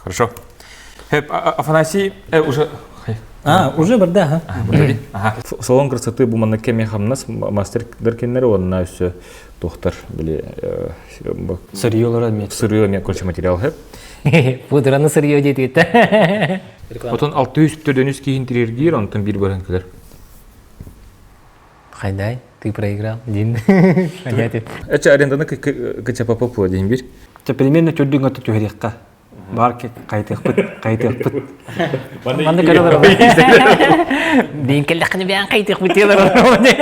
Хорошо. Хэп, Афанасий, уже... А, уже барда, ага. Ага. Салон красоты бу манна кеме хамнас мастердар кеннер онна өссө тохтар били сырьелара эмиэ сырье эмиэ короче материал хэп. Пудраны сырье диэтигиттэ. Отон 600 төрдөнүс киһин тирергир, онтон бир баран кэлэр. Хайдай, ты проиграл, дин. Понятен. Эче аренданы КЧПП диэн бир. Те примерно төрдүн өттө түһэриэххэ. Бар кайтыахпыт, кайтыахпыт. Манна көрөлөр. Дин келлэххини бэйэн кайтыахпыт диэлэр. Харды,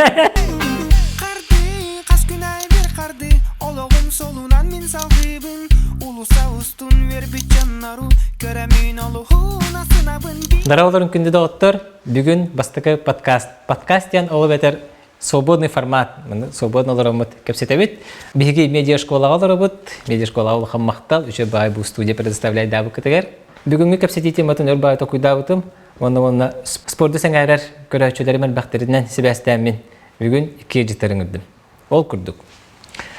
хас күн аайы бир харды, олоҕум солунан мин салгыыбын, улуса устун үөрбүт дьоннору көрөмүн олуһун асынабын. Дараларын күндү доҕоттор, бүгүн бастакы подкаст. Подкаст диэн ол эбэтэр свободный формат, свободно олороммут кэпсэтэбит. Биһиги медиашколаҕа олоробут. Медиашколаҕа улахан махтал, үчүгэй баай бу студия предоставляйдаабыккытыгар. Бүгүҥҥү кэпсэтии тематын өр баай токуйдаабытым. Уонна уонна спорду сэҥээрэр көрөөччүлэрим элбэхтэринэн сибээстээммин бүгүн икки ыалдьыттарын ыҥырдым. Ол курдук.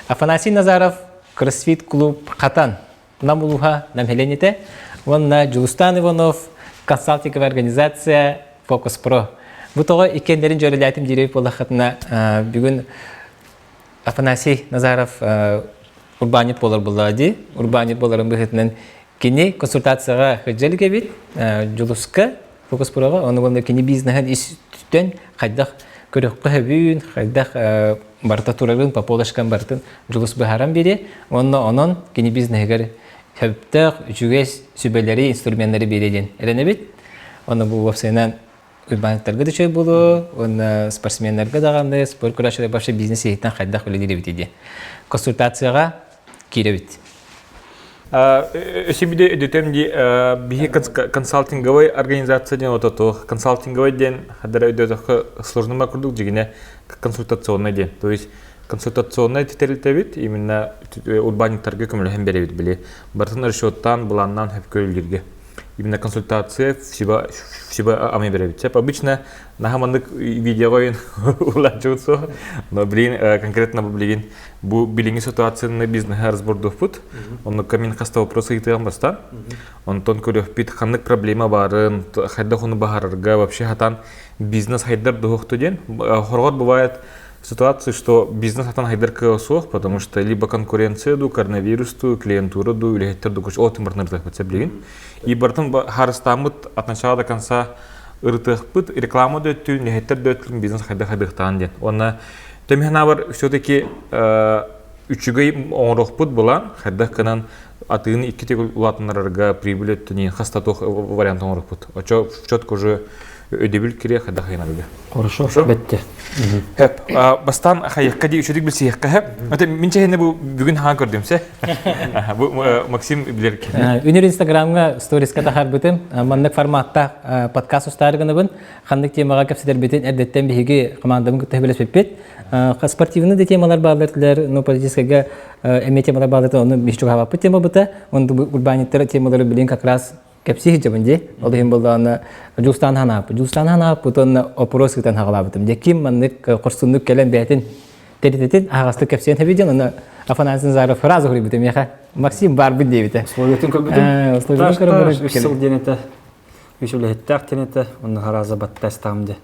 Афанасий Назаров кроссфит клуб Хатан Нам улууһа Нам Хелените уонна Дьулустаан Иванов консалтинговая организация Фокус Про. Бу тоҕо иккиэннэрин дьүөрэлээтим диир буоллаххытына бүгүн Афанасий Назаров урбаанньыт буолар буоллаҕа дии. Урбаанньыт буоларын быһыытынан кини консультацияҕа сылдьа илик эбит Дьулуска Фокус Проҕа ону уонна кини бизнеһин ис өттүттэн хайдах көрөххө сөбүн, хайдах барыта турарын, по полочкам барытын Дьулус быһааран биэриэ. Уонна онон кини бизнеһигэр сөптөөх, үчүгэй сүбэлэри, инструменнары биэриэ диэн эрэнэбит. Онно бу уопсайынан урбаанньыттарга да үчүгэй буолуо, уонна спортсменнарга даҕаны, спорт көрөөччүлэр вообще бизнес иһиттэн хайдах үлэлиир эбитий диэн. Консультацияҕа киирэбит. Өссө биде өдөтөм ди биһи консалтинговый организация диэн отото консалтинговый диэн хадара өдөтөххө сложныма курдук дьигинэ консультационный диэн то есть консультационный тэрилтэбит именно урбаанньыктарга көмөлөһөн беребит били барытын расчеттаан былааннаан хөпкө үллирге именно консультация всего всего ами беребит сеп обычно наха маннык видеоҕа улааччыбыт суох но блин конкретно бу билигин Бу билиҥҥи ситуацияны бизнеһи разбордуохпут. Оннукка мин хаста вопрос ыйытыам бастаан. Онтон көрүөхпүт ханнык проблема баарын, хайдах ону баһарарга, вообще хатан бизнес хайдар дуһуохту диэн. Хорҕор бывает ситуации, что бизнес хатан хайдар кыа суох, потому что либо конкуренция ду, коронавирус ду, клиентура ду, үлэһиттэр ду, ол тымырнырдахпыт билигин. И бартын харыстааммыт от начала до конца ырытыахпыт, реклама да өттүн, үлэһиттэр да өттүн бизнес хайдах хайдыахтаан диэн. Уонна Төмһэнабар все-таки үчүгэй оҥоруохпут былаан, хайдах гынан атыыны икки төгүл улаатыннарарга прибыль өттүнэн хас да туох вариант оҥоруохпут. Очо четко уже өйдөбүл кириэ хайдах гынарга. Хорошо, бетте. Хэп, бастаан хайыкка ди үчүдүк билсиэххэ хэп. Ата мин чэһинэ бу бүгүн хаан көрдүм се. Бу Максим билер Үнүр Инстаграмга сториска тахарбытым. Маннык форматта подкаст устаар гынабын. Ханнык темаҕа кэпсэтэрбитин эрдэттэн биһиги командабын кытта сөбүлэспиппит. Спортивный да темалар бааллар, но политическайга эмиэ темалар бааллар, ону биһи чугаһаабаппыт тема быта. Онду урбаанньыттар темалары билин как раз кэпсии сылдьабын дии. Ол иһин буоллаҕына Дьулустаан ханааппыт. Дьулустаан ханааппыт уонна опрос ыытан хаҕалаабытым. Дьэ ким маннык хорсуннук кэлэн бэйэтин тэритэтин аһаҕастык кэпсиэн сөбүй диэн онно Афанасий Назаров фраза суруйбута миэхэ. Максим баарбын диэбитэ. Условиятын көрбүтүм. Условиятын көрбүтүм. Үс сыл диэн этэ. Үс үлэһиттээх диэн этэ, онно харааза баттастаҕым дии.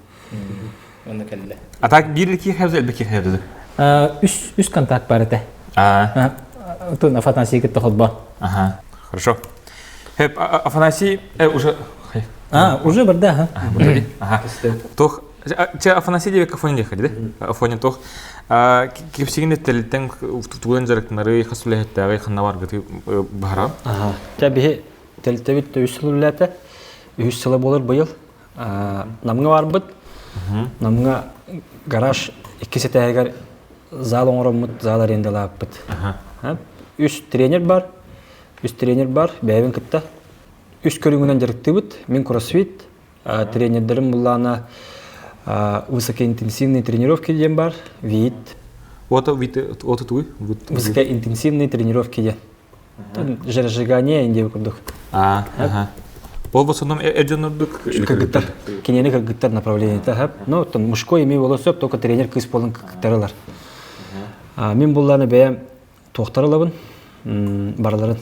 Онно кэллэ. А так биир киһи хэвзэ элбэх киһи хэвзэ. Үс үс контакт бар этэ. А. Тун Афанасий кытта холбо. Ага. Хорошо. Хэп, Афанасий уже А, уже бар да, ага. Ага. Тох Че Афанасий диэбэккэ Афоня диэххэ дии. Афоня тох кипсигин тэрилтэн тугун дьарыктанары хас үлэһиттээҕи ханна баргыты баһара. Ага. Чэ биһи Тэрилтэбит үс сыл үлэлээтэ. Үһүс сыла буолар быйыл. Намҥа барбыт. Намҥа гараж иккис этээһигэр зал оҥороммут, зал арендалааппыт. Үс тренер бар. Үс тренер бар, бэйэбин кытта. Үс көрүҥүнэн дьарыктыыбыт. Мин кроссфит, тренердэрим буллаана высокоинтенсивные тренировки диэн бар, вид. Ото вид ото тугуй? Высокоинтенсивные тренировки диэн. Жиросжигание диэби курдук. А, ага. Ол в основном эр дьоннордук кыргыттар. Кинини кыргыттар направлениета хап. Ну, там мужской эми боло сөп, только тренер кыыс болон кыргыттарылар. Мин булланы бэйэм туохтар ылабын, барыларын.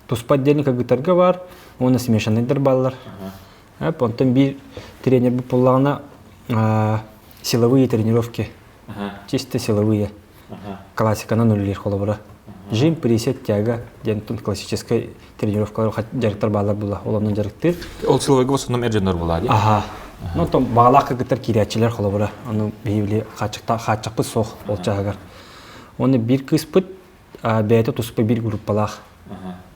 Туспа отдельно кыргыттарга бар, уонна смешанныйдар бааллар. Онтон биир тренербит буоллаҕына силовые тренировки, чисто силовые. Классиканан үлэлиир холобура. Жим, присед, тяга диэн классическай тренировкалар дьарыктар бааллар була. Ол онон дьарыктыыр. Ол силовойга в основном эр дьоннор буолаа дии. Аха. Ну, оттон баҕалаах кыргыттар киирээччилэр холобура. Ону биһиги хааччахпыт суох ол чааһыгар. Уонна биир кыыспыт бэйэтэ туспа биир группалаах.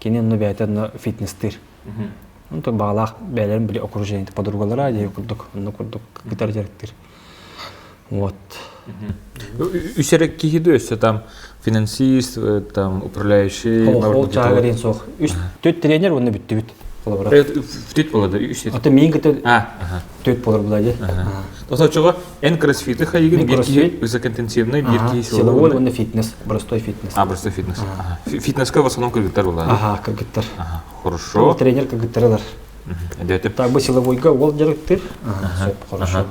Кини онно бэйэтэ онно фитнестыыр. Онтон баҕалаах бэйэлэрин били окружение подругалара дии курдук, онно курдук гитар дьарыктыыр. Вот. Үс эрэ киһи да өссө там финансист, там управляющий. Ол чааһыгар суох. Үс төрт тренер уонна бүттүбүт. Холобура. Түт болар да үс. Ата миин кытта түт болар була дии. Тосочого эн кроссфиты хайыгын биир киһи высокоинтенсивный, биир киһи силовой уонна фитнес, простой фитнес. А, простой фитнес. Фитнеска в основном кыргыттар була. Ага, кыргыттар. Хорошо. Тренер кыргыттарылар. Дете. Так бу силовойга ол дьарыктыр. Сөп, хорошо.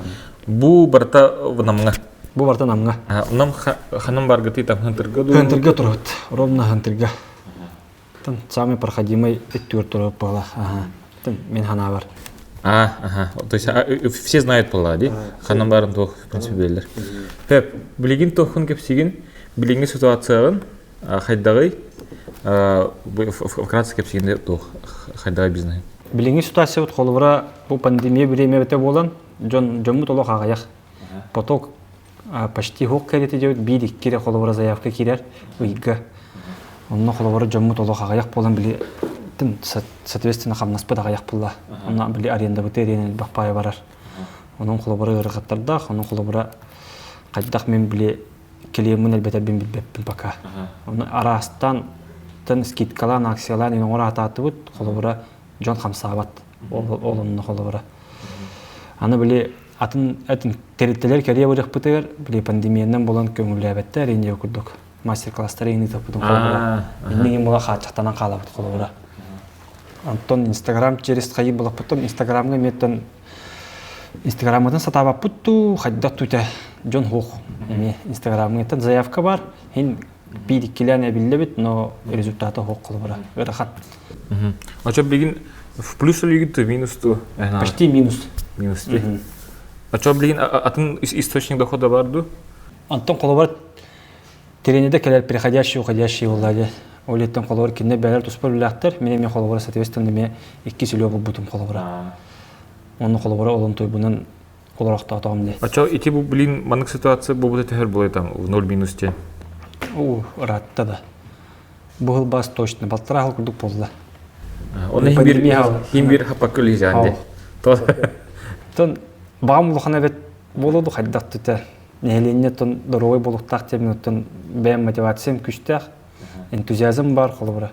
Бу барта намҥа. Бу барта намҥа. Нам ханым баргыты там хантырга ду. Хантырга турабыт. Ровно хантырга. Тан самый проходимый өттүгэр турар буола. Ага. Мин ханаабар. А, ага. То есть все знают буолла дии. Ханан барын туох, в принципе, билэллэр. Пеп, билигин туоххун кэпсигин, билиҥҥи ситуацияҕын хайдаҕый? Вкратце кэпсигин туох хайдаҕый бизнеһин? Билиҥҥи ситуациябыт холобура бу пандемия бириэмэбитэ буолан дьон дьоммут олох аҕыйах. Поток почти суох кэриэтэ диэбит биир икки эрэ холобура заявка киирэр ыйга. Онно холобура дьоммут олох аҕыйах буолан били соответственно хамнаспыт аҕыйах буолла. Онно били арендабыты эриэн элбэх паайа барар. Онон холобура ыарахаттардаах, онон холобура хайдах мин били клиеммин элбэтэрбин билбэппин пока. Ону араастаан тан скидкалаан, акциялаан оҥоро сатаатыбыт, холобура дьон хамсаабат. Ол онно холобура. Аны били атын атын тэрилтэлэр кэлиэ барыахпытыгар били пандемиянан буолан көҥүллээбэттэр инде курдук мастер-класстары ыытыппытын холобура. Иннигин була хааччахтанан хаалабыт холобура. Онтон Инстаграм через хайы булаппыттан Инстаграмга эмиэттэн Инстаграммытын сатаабаппыт дуу, хайдах тута дьон хуох. Эмиэ Инстаграмҥыттан заявка бар, хин биир иккилээн эбиллэбит, но результата хуох холобура. Ыарахан. Очо билигин в плюс үлүйгүт ту минус ту? Почти минус. Минус ти. Очо билигин атын источник дохода бар ду? Антон холобура Тренерде кэлэр приходящий уходящий буолла дии. Ол иһиттэн холобур кинилэр бэйэлэр туспа үлэлээхтэр, мин эмиэ холобура соответственно эмиэ иккис үлэ булбутум холобура. Онно холобура олонтуйбунан олорохтоотоҕум дии. А чё ити бу блин маннык ситуация буолбута төһөр буолай там в ноль минус те? Уу, ыраатта да. Бу сыл бас точно балтараа сыл курдук буолла. Оны хим бир хапакка үлэһиэн дии. Тон баҕам улахан эбит буолуо хайдах түтэ нэһилиэнньэ оттон доруобай буолуохтаах диэн оттон бэйэм мотивациям күүстээх, энтузиазм баар холобура.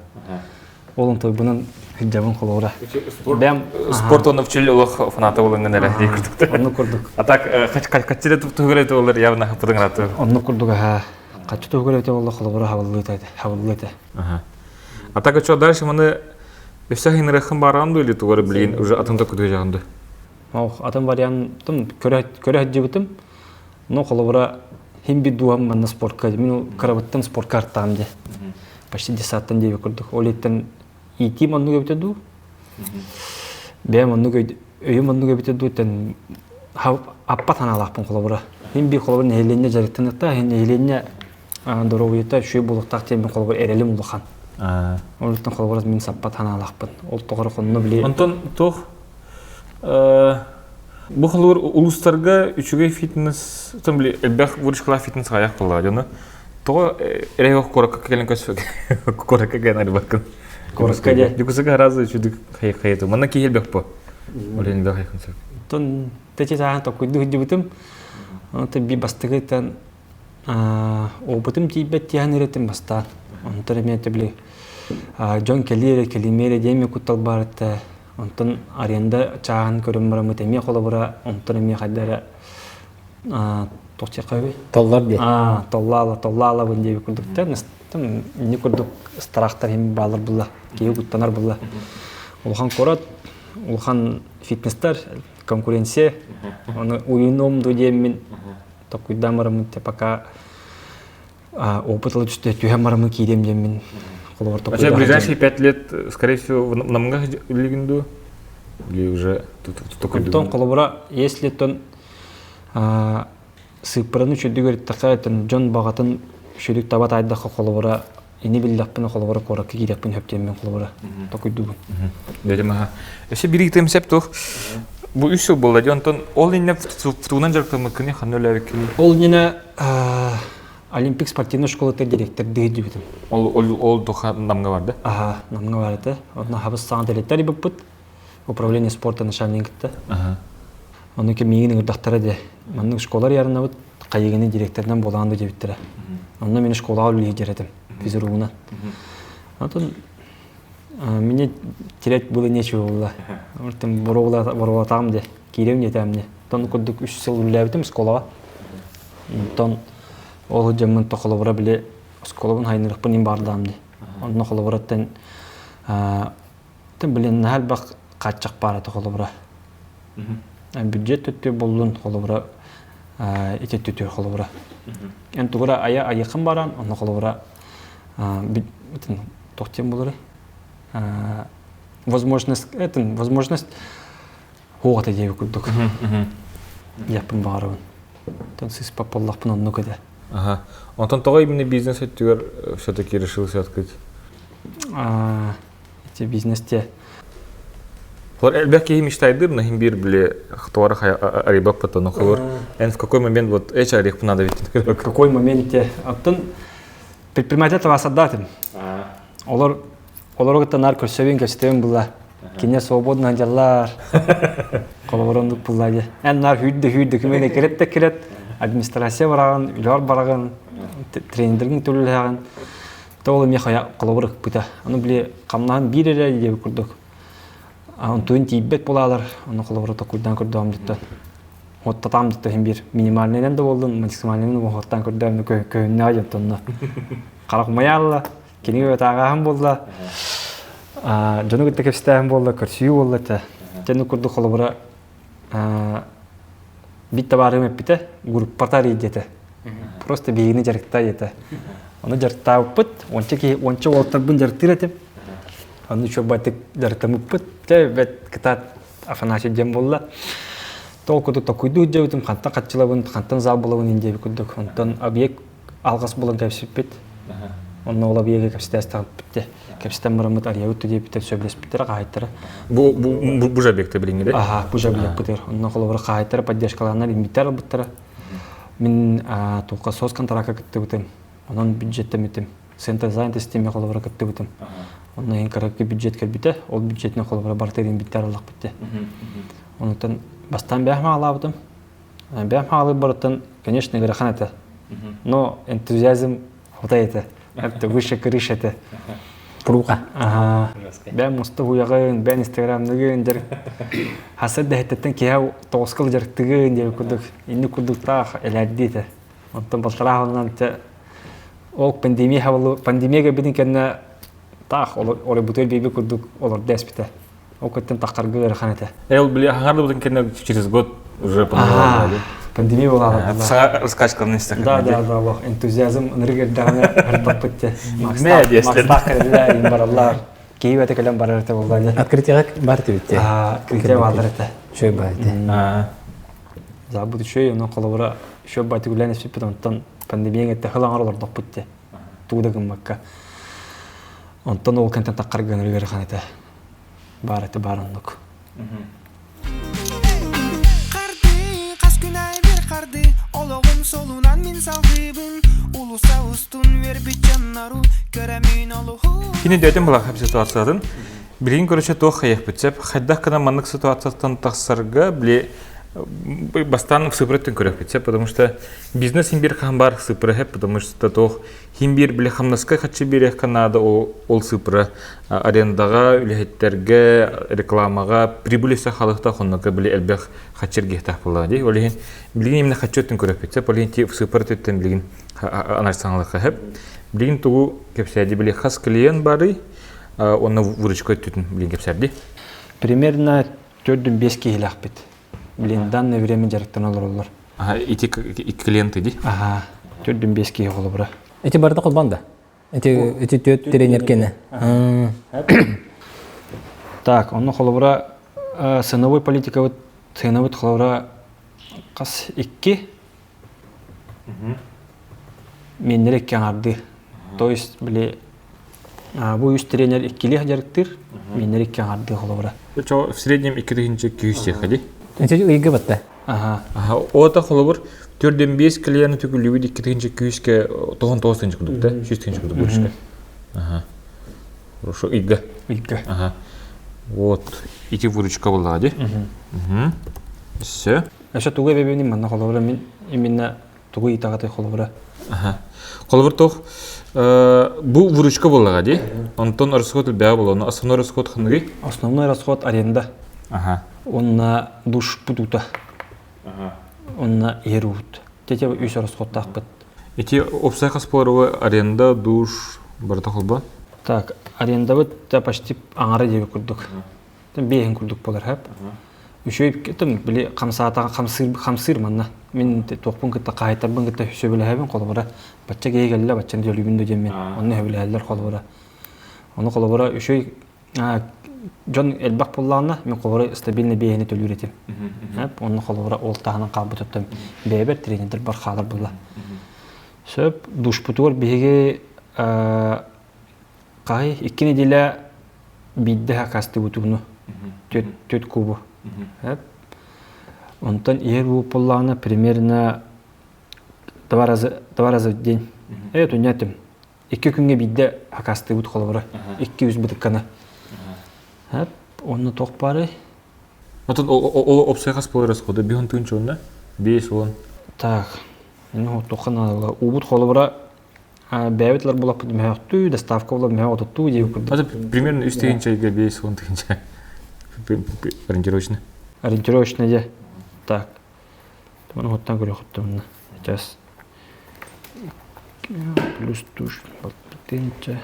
Ол онтойбунан сылдьабын холобура. Бэйэм спорт уонна үчүл олох фаната болыңын эрэ дии курдук. Оннук курдук. А так хаччыда туһугар это болар явно хаппытың раты. Оннук курдук аха. Хаччы туһугар это болла холобура хабыллыта хабыллыта. А так что дальше маны өссө хинрехын баран или тугар блин уже атын да күтө жағынды. Ох, атын вариантым көрө көрө сылдьыбытым. Но холобура хим бир дууһам манна спортка мин кырабыттан спортка артаам дии. Почти десаттан диэби курдук. Ол иһиттэн иитиим оннук эбитэ дуу? Бэйэм оннук өйүм оннук эбитэ дуу тэн аппат санаалаахпын холобура. Хим бир холобура нэһилиэнньэ дьарыктаныахтаах, нэһилиэнньэ доруобуйата үчүгэй буолуохтаах диэн мин холобур эрэлим улахан. Ол иһиттэн холобура мин саппат санаалаахпын. Ол тоҕо хонно били Онтон туох бу холобур улуустарга үчүгэй фитнес там били элбэх выручкалаах фитнес аҕыйах буоллаҕа дьоно тоҕо эрэ куоракка кэлэн көс куоракка кэлэн арбаккын Куоракка дьэ. Дьокуускайга араас үчүгдүк хайытым. Манна киһи элбэх бу. Ол иһин элбэх хайыхын сөп. Оттон тэчи сааһын токкуйду сылдьыбытым. Онтон би бастакыттан Опытым тиийбэт тиэхэн эрэтим бастаан. Онтон эмиэ били дьон кэлиэ эрэ кэлимиэ эрэ диэн куттал баар этэ. Онтон аренда чааһын көрөн бараммыт эмиэ холобура онтон эмиэ хайда эрэ туох диэххэ Толлор диэн. Толлаала толлаалабын диэбит курдук инни курдук страхтар иһин баалар булла киһи куттанар булла. Улахан куорат, улахан фитнестар, конкуренция. Оны уйунуом ду диэммин Токуйдаан бараммын те пока опыт ыла түстэ түһэн бараммын киириэм диэммин. Холобур Вообще, в ближайшие 5 лет, скорее всего, намга үллигин дуу? Или уже только Онтон холобура, если тон сыыппараны үчүгдүк өрүттэххэ, дьон баҕатын үчүгдүк таба таайдахха холобура ини биллэхпин холобура куоракка киирэхпин хөптүөммүн холобура токуйдубун. Дедим аха. Өссө биир ыйытыым сөп туох. Бу үс сыл буолла дии, онтон ол иннэ тугунан дьарыктаммыккыный, ханна үлээбиккиний? Ол иннинэ Олимпик спортивной школата директор дыһдибитим. Ол ол ол туха намга барда? Аха, намга бар этэ. Онно хабыс саҥа директор ибиппыт. Управление спорта начальник кытта. Ону ки миигин ыҥырдахтара де. Маннык школар ярынабыт хайыгыны директорынан буолаан да диэбиттэрэ. Онно мин школаҕа үлэлиир этим физругунан. Онтон мне терять было нечего было. Ортон боруолатаҕым де, киирэм диэтэм де. Тон курдук үс сыл үлэлээбитим школаҕа. Онтон ол дьоммун тохолобура били оскуолабын хайнырыкпын им баардаам де. Онно холобураттан блин наһаа элбэх хааччах баар этэ холобура. Бюджет өттү боллун холобура ити өттүтү холобура. Эн тугура айа айыхын баран онно холобура туох диэн буоларый? Возможность этин возможность хуоҕата диэби курдук. Яппын баҕарабын. Тон сыспап буоллахпын оннук этэ. Ага. Онтон тоҕо именно бизнес өттүгэр все-таки решился открыть? Эти бизнесте Холор элбэх киһи мечтайдыр, но хим бир били хтуара арыйбаппыт, но холор эн в какой момент вот эч арыйыхпын надо ведь в какой моменте оттон предприниматель тавасаддатым олор олору кытта нар көрсөбүн көрсөтөбүн була кине свободно дьаллар холоборондук булла дьэ эн нар хүүрдэ хүүрдэ күмэне кирет да кирет администрация бараҕын үлэҕэр бараҕын тренердэргин төлөлөһөҕүн то ол эмиэ хайа холобур ыкпыта аны били хамнаһын биир эрэ диэбит курдук онтуйун тиийбэт буолаалар ону холобура токуйдаан көрдөҕүм диттэн хоттатаам диттэ иһин биир минимальныйынан да буоллун максимальныйынан да хоттаан көрдөҕүм көһүннэҕэ диэн тонно харах умайаалла кинигэ ытааҕааһын буолла дьону кытта кэпсэтээһин буолла көрсүү буолла этэ дьэ курдук холобура Бит табаарым эппитэ, группата арый диэтэ. Просто биһигини дьарыктай диэтэ. Ону дьарыктаабыппыт, уонча киһи, уонча уолаттарбын дьарыктыыр этим. Ону үчүгэйдик дьарыктаммыппыт. Дьэ, бэт кытаат Афанасий диэн буолла. Тол курдук токуйдуу диэбитим, хантан хаччылабын, хантан зал булабын диэбит курдук. Онтон объект алҕас булан кэпсиппит. Онно ол объеги кэпсэтээстэхпит кэпсэтэн бараммыт арыйабыт диэбиттэр сөбүлэспиттэрэ хаһаайыттара. Бу бу бу объекты билиҥҥи Аха, бу объекпытыгар. Онно холобура хаһаайыттара поддержкалааннар инбиттэр албыттара. Мин туохха соцконтракка кыттыбытым. Онон бюджеттэммитим. Центр занятости холобура кыттыбытым. Онно иһин кыракый бюджет кэлбитэ. Ол бюджетинэн холобура барытын инбиттэр аллахпыт. Онтон бастаан бэйэм хаалаабытым. Бэйэм хаалыы барыттан, конечно, ыарахан этэ. Но энтузиазм хотой этэ. Это выше крыши этэ. Пруха. Ага. Бэйэм муста хуйаҕын, бэйэн инстаграмныгын дьар. Хасыр дэһэттэн киһи тоҕускал дьарыктыгын диэн курдук инник курдуктаах элээрдии этэ. Онтон балтараа те ол пандемия пандемия кэлбитин кэннэ таах олорбутугар биэби курдук олордо эспитэ. Ол көттөн таххарга ыарахан этэ. Эл били хаҥардыбытын кэннэ через год уже пандемия буолаҕа. Саҥа раскачкаларын истэххэ. Да, да, да, олох энтузиазм ынырык эрдэҕинэ ырдаппыт те. Макстаах кэлэллэр, бараллар. Киһи бэте кэлэн барар этэ буолла. Открытиега бар этибит. Открытие баалар этэ. Үчүгэй баа этэ. Забыт үчүгэй, онон холобура үчүгэй баайты үлээн испиппит, онтон пандемия этте хыл аҥар олордохпут те. Тугу да гыммакка. Онтон ол кэнтэн таххар гыныр ыарахан этэ. Баар этэ баар оннук. Харды, хас күн аайы бир харды, олоҕум солунан мин салгыыбын, улуса устун үөрбүт дьоннору көрөмүн олуһу. Кини дөтүн булахап ситуациятын билигин көрүчө туох хайыахпыт сөп хайдах гына маннык ситуацияттан тахсарга били бастаан сыпырыттын көрөхпүт сөп потому что бизнес син бир хаһан бар сыпыры потому что туох Хин биир били хамнаска хаччы биэриэххэ наада ол сыыпыра арендаҕа, үлэһиттэргэ, рекламаҕа прибыль өссө халыхта хонноко били элбэх хаччы эргиэхтээх буоллаҕа дии. Ол иһин билигин именно хаччы өттүн көрөппүт. Ол иһин ти сыыпара өттүн билигин анализтаҥалыахха сөп. Билигин тугу кэпсээди били хас клиент барый онно выручка өттүтүн билигин кэпсээрди. Примерно төрдүн биэс киһилээхпит. Блин, данное время дьарыктана олороллор. Ага, ити клиенты ди? Ага, төрдүн биэс киһи холобура. Эти барыта холбоон да? Ити ити түөрт тренер кэнэ. Так, онно холобура ценовой политикабыт ценабыт холобура хас икки Миэннэр икки аҥардыы. То есть, били, бу үс тренер иккилиэх дьарыктыыр, миэннэр икки аҥардыы холобура. В среднем 2200 тиэхэ дии. Ити ыйга батта. Аха. Аха, ота холобур 4-5 клиент түгүлүбүт 2200-ке 99 тыһыынча курдук да, 100 тыһыынча курдук выручка. Аха. Хорошо, ыйга. Ыйга. Ага. Вот, ити выручка была, ди. Угу. Все. Өссө тугу эбэбинин манна холобура мин именно тугу ыйытаҕатай холобура. Аха. Холобур туох бу выручка буоллаҕа дии. Онтон расход элбэҕэ буолуо. Основной расход ханныгый? Основной расход аренда. Аха. Онна душ путута. Аха. Онна иһэр уут. Тете үс расходтаахпыт. Ити уопсай хас буолар аренда, душ барыта холбоон? Так, арендабыт да почти аҥара диэби курдук. Биэһин курдук буолар хөп. Үчүгэй тым били хамсаатаҕа хамсыыр хамсыыр манна. Мин туохпун кытта хаһайтарбын кытта сөбүлэһэбин холобура. Бачча киһи кэллэ баччаны төлүүбүн да диэммин. Онно сөбүлэһэллэр холобура. Ону холобура үчүгэй дьон элбэх буоллаҕына мин холобура стабильный биэһини төлүүр этим. Онно холобура ол таһынан хаалбытыттан бэйэбэр тренердэр бар хаалар буолла. Сөп душпутугар биһиги Хаһый икки нэдиэлэ биирдэ хакастыбыт ууну. Түөрт кубу. Онтон иһэр уу буоллаҕына примерно два раза два раза в день. Э туннятым. Икки күҥҥэ биирдэ хакастыыбыт холобура. Икки үс бытыккана. Онно туох баарый? Отон ол опсай хас буолар расхода? Биһон тыынча онно? Биэс уон. Так. Ну, туохха наадала. Уубут холобура бэйэбит ылар булаппыт мөһөхтүү, доставка була мөһөх отуттуу диэбит курдук. Это примерно үс тыһыынча 50 тыһыынча ориентировочно. Ориентировочно дьэ. Так. Маны хоттан көрүөхүттэ Сейчас. Плюс туш тыһыынча.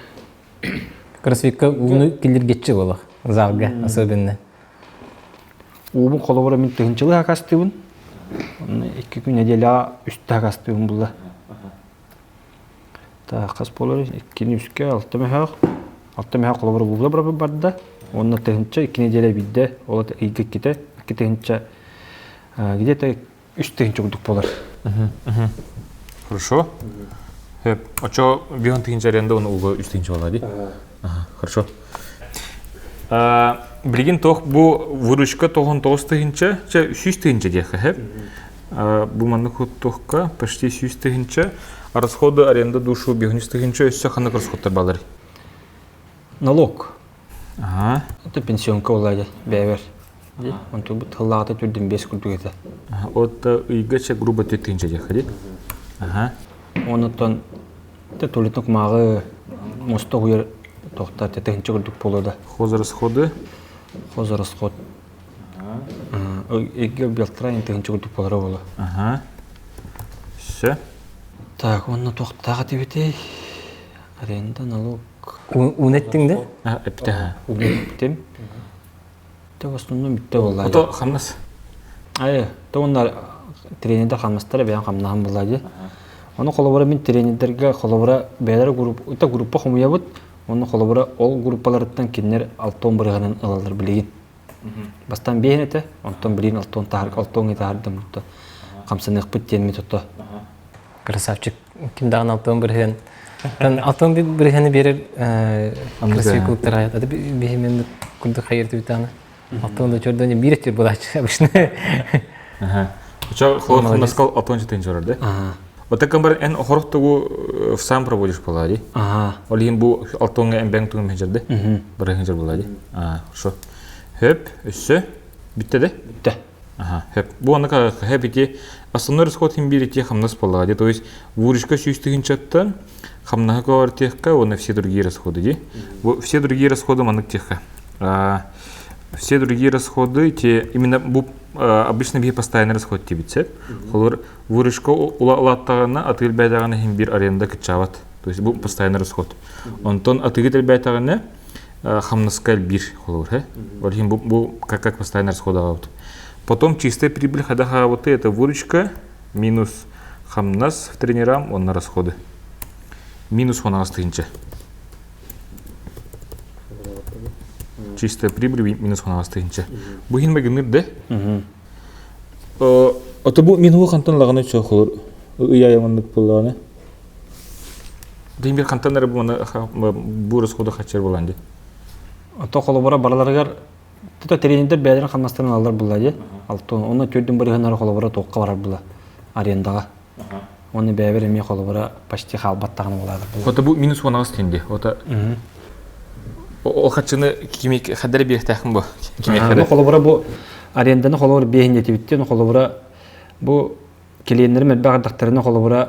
Кроссфитка ууну киллиргеччи буолах залга особенно. Уубун холобура мин тыһынчылыы хакастыыбын. Онно икки күн нэдиэлэҕэ үстэ хакастыыбын булла. Так, хас буолар? Иккини үскэ, алта мөһөөх. Алта мөһөөх холобура буулла барда. Уонна тыһынча икки нэдиэлэ биирдэ, ол ыйга иккитэ, икки тыһынча где-то үс тыһынча курдук буолар. Хорошо. Очо бион тыһынча аренда оны уга үс тыһынча буолар ди. Хорошо. Билигин тох бу выручка тоҕон тоҕус тыһынча, чэ сүүс тыһынча диэххэ хэп. Бу маннык туохка почти сүүс тыһынча. Расходы аренда душу биһүнүс тыһынча өссө ханнык расходтар балар? Налог. Ага. Это пенсионка буолла бэйэбэр. Онтубут тыллаата түрдүн бес курдук этэ. От ыйга чэ грубо тыһынча диэххэ ди. Ага. Онуттан Те туалетный кумааҕы муста уйар тохта тыһынча курдук буолуо да. Хозрасходы? Хозрасход. Икки белтрайн тыһынча курдук буолара буолуо. Ага. Все. Так, уонна туохтаах этибитий? Аренда, налог. Уун эттиҥ да? Эптэ. Уун эттим. Те в основном бүттэ буолла. Ото хамнас. Айы, то оннар тренердер хамнастара бэйэн хамнаһым буолла дии. Ону холобура мин тренердерге холобура бэйэлэрэ групп, это группа хомуйабыт, онно холобура ол группаларыттан кинилэр алтон бырыһынан ылаллар билигин. Бастаан биэһин этэ, онтон билигин алтон таһар, алтон таһардым хамсаныахпыт диэн мин тото. Красавчик. Ким даҕаны алтон бырыһыан. Алтон бырыһыаны биэрэр красивый клубтар аят. Аты биһимен курдук хайыр түбүтааны. Алтон да чордоне биир өттүр булаачы обычно. Чо холоскал алтон чытын чорор да? Отакан бар эн охорох тугу сам проводишь була ди. Ол иһин бу алтонга эмбэҥ тугун хенжерде. Бары хенжер була ди. Хорошо. Хөп, өссө бүтте де? Бүтте. Ага, хөп. Бу оннук хөп ити основной расход хим биир ити хамнас буоллаҕа ди. То есть выручка сүүс тыһыынчаттан хамнаһы көөр тиэххэ уонна все другие расходы ди. Бу все другие расходы маннык тиэххэ. Все другие расходы те именно бу обычно биһи постоянный расход диэбит сөп. Холор выручка улааттаҕына атыы элбээтэҕинэ иһин биир аренда кыччаабат. То есть бу постоянный расход. Онтон атыыгыт элбээтэҕинэ хамнаска элбиир холобур хэ. Ол иһин бу, бу как, как постоянно расход аҕабыт. Потом чистая прибыль хада хаабыты это выручка минус хамнас в тренерам уонна расходы. Минус 18 тыһыынча. Чистая прибыль минус 18 тыһыынча. Бу иһин магыныр да? Ото бу минуһу хантан лаганы чохолор ый айаманнык буллаҕына. Дин хантан эрэ бу бу расходу хачар булан ди. Ото холобура барыларыгар тута тренердер бэйэлэрин хамнастарын алалар булла ди. Алтон онно төрдүн бырыһыннары холобура туохха барар була арендаҕа. Оны бэйэбэр эмиэ холобура почти хаалбат даҕаны буолаатар була. Ото бу минус 18 тенге. Ото ол хаччыны кими хаддары биэхтээхин бу. Кими холобура бу аренданы холобура биэһин диэтибиттен холобура бу клиеннэрим элбэх ардахтарына холобура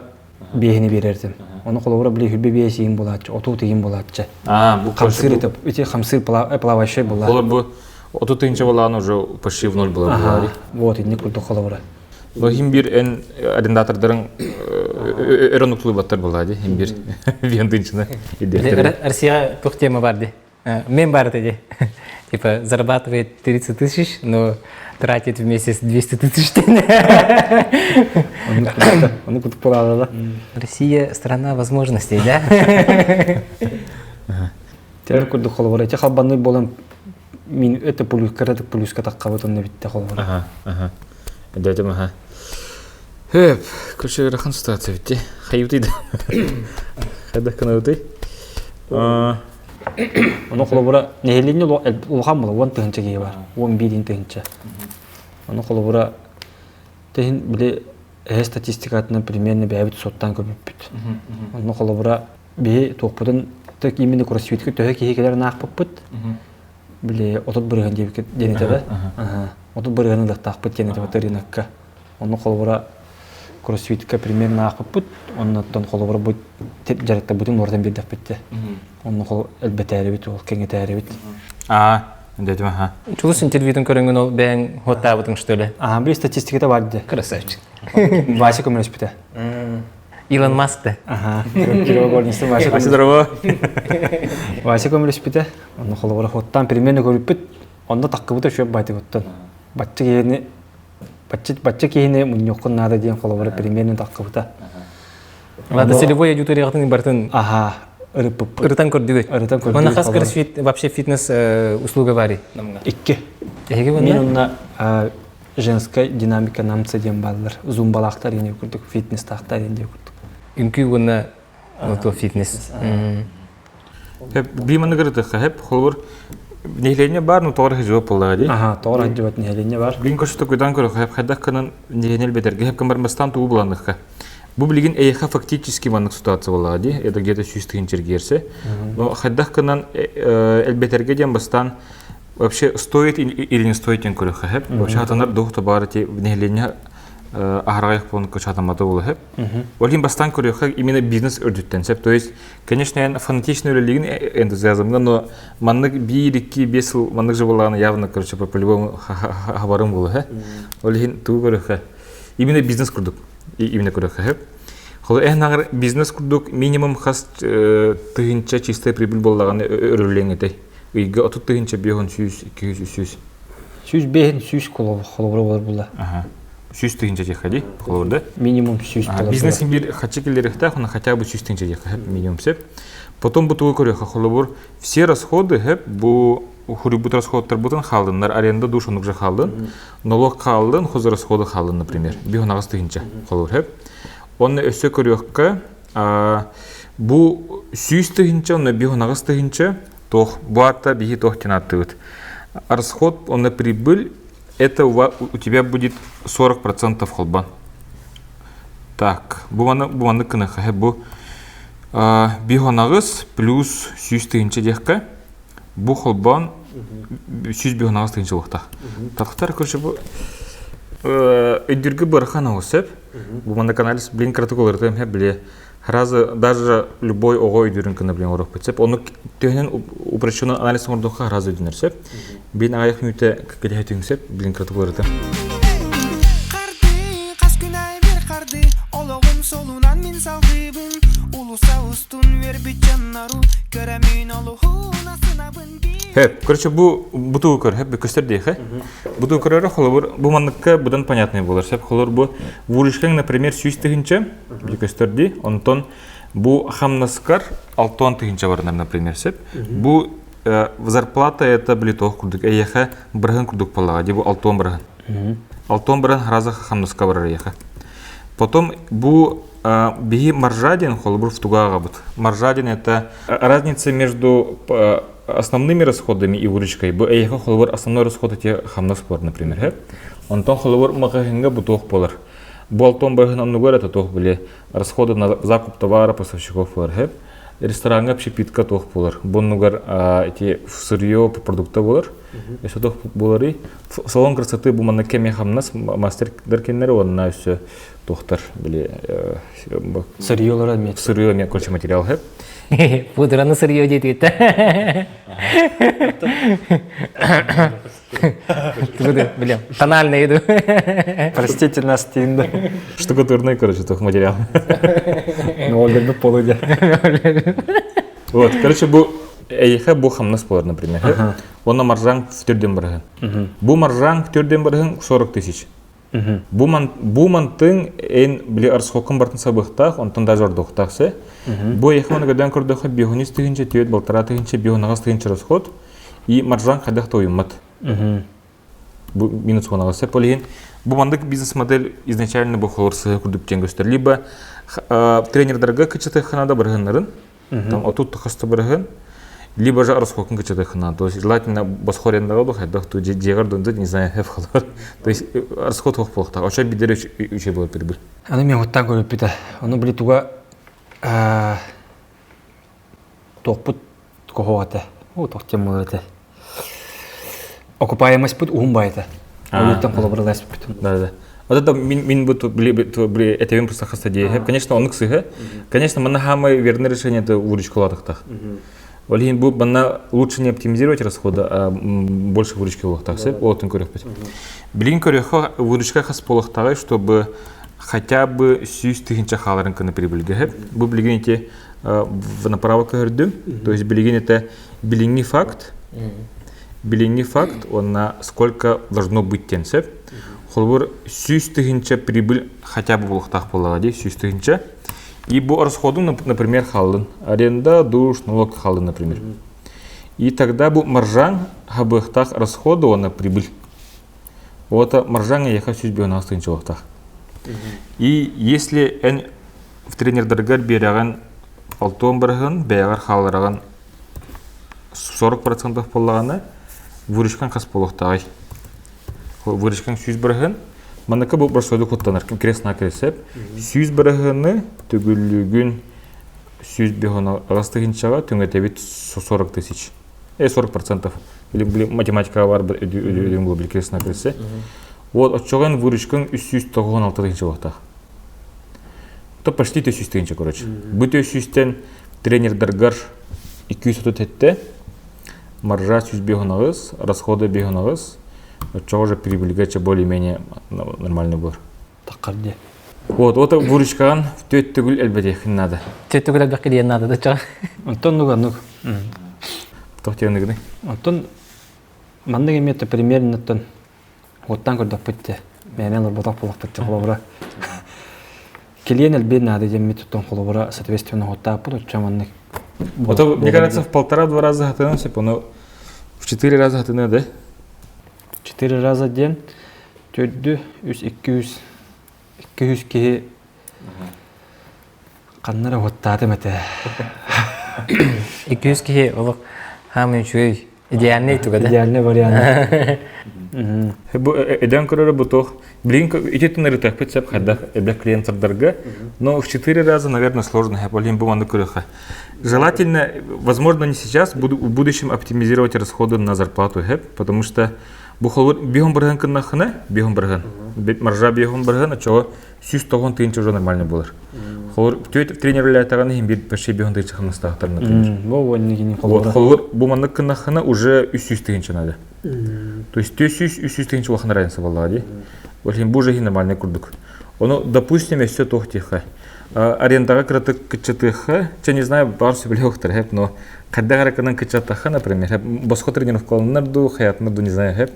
биэһини биэрэртим. Ону холобура били хүббэ биэс иин булааччы, отут иин булааччы. А, бу хамсыыр это ити хамсыыр плавающий була. Холор бу 30 тысяча была уже почти в ноль была. Ага, вот инник курдук холобура. Но хим бир эн арендатордарын өрөн уктулубаттар була ди хим бир вен тынчына Россия тух тема бар ди. Мен бар ди. Типа зарабатывает 30 тысяч, но тратит в месяц 200 тысяч. Оны кутуп да. Россия страна возможностей, да? Тер курдук холобура ити халбанный болан мин өтө плюска плюска таккабыт онно битте холобура. Ага, ага. Дядя ага. Хөп, короче, ыарахан ситуация битте. Хайыбытый да. Хайдах кынабытый. Ону холобура нэһилиэнньэ улахан була 10 тыһыынча киһи бар. 11 тыһыынча. Ону холобура тэһин били эһэ статистикатынан примерно бэйэбит суоттаан көрбүппүт. Онно холобура биһи туохпутун так именно кроссфитка төһө киһи кэлэрин аахпыппыт. Били 30 бырыһыан диэн этэ 30 бырыһыаны ылыахтаахпыт диэн этэ рынокка. Онно холобура кроссфитка примерно аахпыппыт. Оннуттан холобура бу дьарыктарбытын уларытан биэрдэхпит Онно хол элбэтээрибит ол кэҥэтээрибит. Аа, дедим аха. Чулус интервьютун көрөнгөн ол бэйэҥ хуоттаабытыҥ что ли? Аа, били статистиката бар дии. Красавчик. Вася көмөлөспүтэ. Илон Маск да. Аха. Кирилл Горнистин Вася Вася здорово. Вася көмөлөспүтэ. Онно холобура хуоттаан примерно көрүппүт. Онно таккыбыта үчүгэй байтыгыттан. Бачча киһини бачча бачча киһини мунньуоххун наада диэн холобура примерно таккыбыта. Ладно, целевой аудиторияҕытын барытын Аха, ырыппыппыт. ырытан көрдүгүт. Ырытан көрдүгүт. Манна хас кроссфит вообще фитнес услуга барый? Икки. Эһиги Мин онно? онно женская динамика намца диэн бааллар. Зумбалаахтар ине курдук, фитнестаахтар ине курдук. Үҥкүү уонна то фитнес. Би маннык ырытыахха хэп холобур нэһилиэнньэ баар ну тоҕор хажыба буоллаҕа дии. Аха, тоҕор хажыбат нэһилиэнньэ бар. Билин көрсө кудан көрөх хэп хайдах кынан нэһилиэнньэ бэтэргэ хэп кымбармастан тугу буланыхха. Бу билигин эйэхэ фактически маннык ситуация буоллаҕа дии. Это где-то 100 тыһыынча эргиэрсэ. Но хайдах кынан элбэтэргэ диэн бастаан вообще стоит или не стоит диэн көрөххө хэп. Вообще хатанар дух табаар ти нэһилиэнньэ аһарҕайах буолан кычатаммата буола хэп. Ол иһин бастаан көрүөххэ именно бизнес үрдүттэн сөп. То есть, конечно, эн фанатичный үлэлиигин энтузиазмҥа, но маннык биир, икки, биэс сыл маннык же буоллаҕына явно, короче, по-любому хабарым буола хэ. Ол иһин тугу көрүөххэ? Именно бизнес курдук. Именно көрүөххэ сөп. Холо эн аҥар бизнес курдук минимум хас тыһыынча чистая прибыль буоллаҕына өрүллүөҥ этэй. Ыйга 30 тыһыынча 500, 200, 300. 105 100 холобура болар була. Ага. 100 тыһыынча диэххэ дии, холобур да? Минимум 100 доллар. Бизнес бир хачы киллериэхтээх, уонна хотя бы 100 тыһыынча диэххэ минимум сөп. Потом бу тугу көрүөххэ, холобур, все расходы хэп бу хуруйбут расходтарбытын хаалыннар, аренда душ онук же хаалын, налог хаалын, хозрасходы хаалын, например, 5 тыһыынча холобур хэп. Онно өссө көрүөххэ, бу 100 тыһыынча, онно 5 тыһыынча туох, бу аата биһи туох диэн ааттыыбыт. Расход, онно прибыль это у тебя будет 40% холбан. Так, бу маны бу маннык гыныахха бу 5 плюс 100 тыһыынча диэххэ бу холбоон 105 тыһыынча буолуохтаах. Тахтар короче бу өйдүүргэ бырахан оҕус сөп. Бу маннык анализ блин кыратык уларытыам хэп биле Сразу даже любой оҕо өйдүүрүн гына билэн оҥоруохпут сөп. Ону төһөнөн упрощенный анализ оҥордоххо сразу өйдөнөр сөп. Бин аҕыйах мүнүүтэ кэтэһэ түһүҥ сөп, билин кыратык уларыта. Харды, хас күн аайы бир харды, олоҕум солунан мин салгыыбын, улуса устун үөрбүт дьоннору, көрөмүн олуһун асынабын Хэп, короче, бу бутуу көр, хэп, көстөр диэхэ. Бутуу көрөрө холобур, бу манныкка быдан понятный болар. Сөп, холобур, бу выручкаң, например, 100 тыһынча, көстөр ди, онтон Бу хамнаскар 6 тыһыынча барынар, например, сөп. Бу зарплата это били туох курдук эйиэхэ бырыһын курдук буоллаҕа дии бу 6 бырыһын. 6 бырыһын сразу хамнаска барар эйиэхэ. Потом бу биһи маржа диэн холобур туга аҕабыт. Маржа диэн это разница между основными расходами и выручкой. Бу эйиэхэ холобур основной расход эти хамнас буолар, например. Онтон холобур маҕаһыыҥҥа бу туох буолар. Бу алтон бырыһын оннугар это туох били расходы на закуп товара поставщиков буолар. Рестораҥҥа общепитка туох буолар. Бу оннугар эти сырье продукта буолар. Өссө туох буоларый? Салон красоты бу манна кэми хамнас мастердар кинилэр уонна өссө туохтар били сырьелара эмиэ сырье эмиэ короче материал хэп Пудраны сырье диэтигиттэ. Блин, тональный иду. Простите нас, Тинда. Штукатурный, короче, туох материал. Ну, өлөрбүт полу Вот, короче, бу эйиэхэ бу хамнас болар, например. Онно маржаң түрден барыһын. Бу маржаң түрден барыһын 40 тысяч. Бу, ман, бу мантың эн били арсхоккун бартын сабыхтаах, онтон даже ордуохтаах се. Бу эйиэхэ оны көдөн көрдөхө биохунис тыһынча, түөт балтараа тыһынча, биохунаҕас тыһынча расход и маржаң хайдах да уйуммат. Бу минус уонаҕас сөп. Ол иһин бу мандык бизнес-модель изначально бу холор сыһа курдук диэн көстөр. Либо тренердарга кычытыххына да барыһыннарын, там отут хаста барыһын, либо же расходкун кычытыххына. То есть желательно босхо арендаға бу хайдах ту дьиэгэр дунду не знаю хэв холор. То есть расход хох буолуохтаах. Очо бидер үчүй болар прибыль. Аны мен оттан көрүппүтэ. Ону били туга туохпут кохоҕо этэ. О, туох диэн буолар этэ. Окупаемость уһун баайыта. Ол холобурласпыт. Да, да. Вот это мин мин бу били били этебин просто хаста дии. Конечно, оннук сыһы. Конечно, манна самое верное решение это выручку латахтах. Ол иһин бу манна лучше не оптимизировать расходы, а больше выручки улахтах сөп. Олотун көрөхпүт. Билин көрөхө выручка хас полохтаҕай, чтобы хотя бы сүүс тыһынча хааларын кына прибыльге. Бу билигин ити направо көһөрдүм. То есть билигин это билиҥҥи факт, билиҥҥи факт, онна сколько должно быть диэн сөп. Холобур, сүүс тыһынча прибыль хотя бы буолуохтаах буоллаҕа дии, сүүс тыһынча. И бу расходу, например, хааллын. Аренда, душ, налог хааллын, например. И тогда бу маржаң хабыахтаах расходу, онна прибыль. Вот маржаң эйиэхэ сүүс биһонаас тыһынча буолуохтаах. И если эн в тренердаргар биэрэҕин алтуон бырыһын, бэйэҕэр хааллараҕын 40% буоллаҕына, выручкаҥ хас буолуохтааҕый? Выручкаҥ сүүс бырыһын, маныка бу борсуоду куттанар, крест-накрест сөп. Сүүс бырыһыны төгүллүүгүн сүүс биһон аҕыс тыһыынчаҕа түҥэтэбит 40 тысяч. 40%. Или математикаҕа бар өдүн буолар крест-накрест. Вот оччоҕо выручкаҥ 396 тыһыынча буолуохтаах. То почти 300 тыһыынча, короче. Бу 300-тэн тренердаргар 237, маржа 105 расходы 5 оччоҕо уже прибыльга более-менее нормальный буолар. Таххар дии. Вот, вот выручкаҕын түөт төгүл элбэтиэххин наада. Түөт төгүл элбэххэ диэн наада да чаҕа. Онтон нуга нук. Туох диэн Онтон маннык эмиэ примерно Уоттаан көрдөхпүт дии. Мээнэ олорботох буоллахпыт дии холобура. Килиэн элбиэн наада диэммит туттан холобура соответственно уоттааппыт оччо маннык. Вот, мне кажется, в полтора-два раза хатынан сөп, ону в четыре раза хатына да? Четыре раза диэн төрдү үс икки үс икки үс киһи ханна эрэ уоттаатым этэ. Икки үс киһи олох хаамын үчүгэй Идеальный туга да? Идеальный вариант. Бу эден көрөрө бу туох билин ити тынырытыахпыт сөп хайдах эбэх клиенттердарга, но в четыре раза, наверное, сложно. Блин, бу маннык көрөхө. Желательно, возможно, не сейчас, буду в будущем оптимизировать расходы на зарплату, потому что бу холбур биһон бырыһын кыннахына, биһон бырыһын, маржа биһон бырыһын, очоҕо сүүс тоҕон тыһыынча уже нормально буолар. Холобур, түөт тренерлэтэҕин иһин биир почти биһон тыһыынча хамнастаахтар, например. Бу уоннигини Вот, холобур, бу маннык гыннаххына уже үс сүүс тыһыынча надо. То есть түөс сүүс, үс сүүс тыһыынча улахан разница буоллаҕа дии. Ол иһин бу уже нормальный курдук. Ону, допустим, өссө туох диэххэ. Арендаҕа кыратык кыччатыахха, чэ не знаю, баар сөбүлэһиэхтэр хэп, но хайдах эрэ гынан кыччаттахха, например, хэп, босхо тренировкаланнар дуу, хаятынар дуу, не знаю, хэп.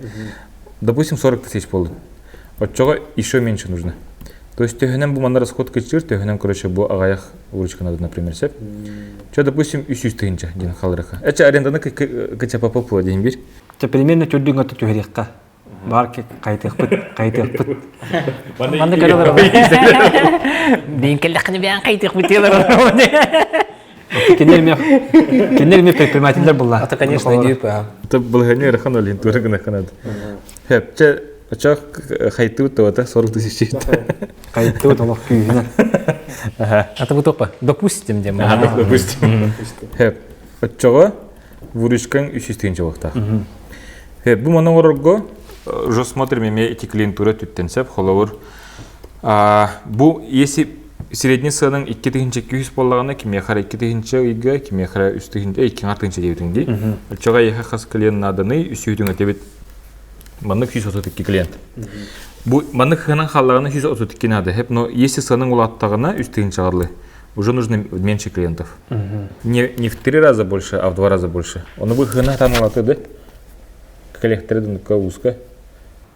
Допустим, 40 тысяч буоллун. Оччоҕо еще меньше нужно. То есть төһөнөн бу манна расход кыччыыр, төһөнөн, короче, бу аҕайах выручка надо, например, сөп. Че, допустим, 300 тыһынча диэн халырыха. Эче аренданы КЧПП диэн бир. Те примерно төрдүн гата түһэриэххэ. Бар кайтыахпыт, кайтыахпыт. Манна көрөлөр. Бин келлэххини бээн кайтыахпыт диэлэр. Кинилэр эмиэ кинилэр эмиэ предпринимателлэр булла. Это, конечно, идип. Это былыһыны ырахан олин тура гына ханад. Хеп, че очох хайтыбыт тавата 40 тысяч. Хайтыбыт олох күүһүнэн. А то бутопа, допустим, дем. Ага, допустим. Хеп, оччоҕо выручкаң 300 тыһыынча буолуохтаах. Хеп, бу манан оҥорорго уже смотрим эмиэ ити клиентура түттэн сөп, холобур Бу если средний сыанаҥ 2200 буоллаҕына, кимиэхэ эрэ 2000 ыйга, кимиэхэ эрэ 3000, 2000 диэбитиҥ дии. Оччоҕо эйиэхэ хас клиент нааданый, үсүһүтүҥ этибит. Маннык 132 клиент. Бу маннык сыанан хааллаҕына 132 надо. Но если сыанаҥ улааттаҕына 3000 аҕырлы, уже нужно меньше клиентов. Не, не в три раза больше, а в два раза больше. Ону бу хына таан улаатыды. Коллекторы дыныкка узко.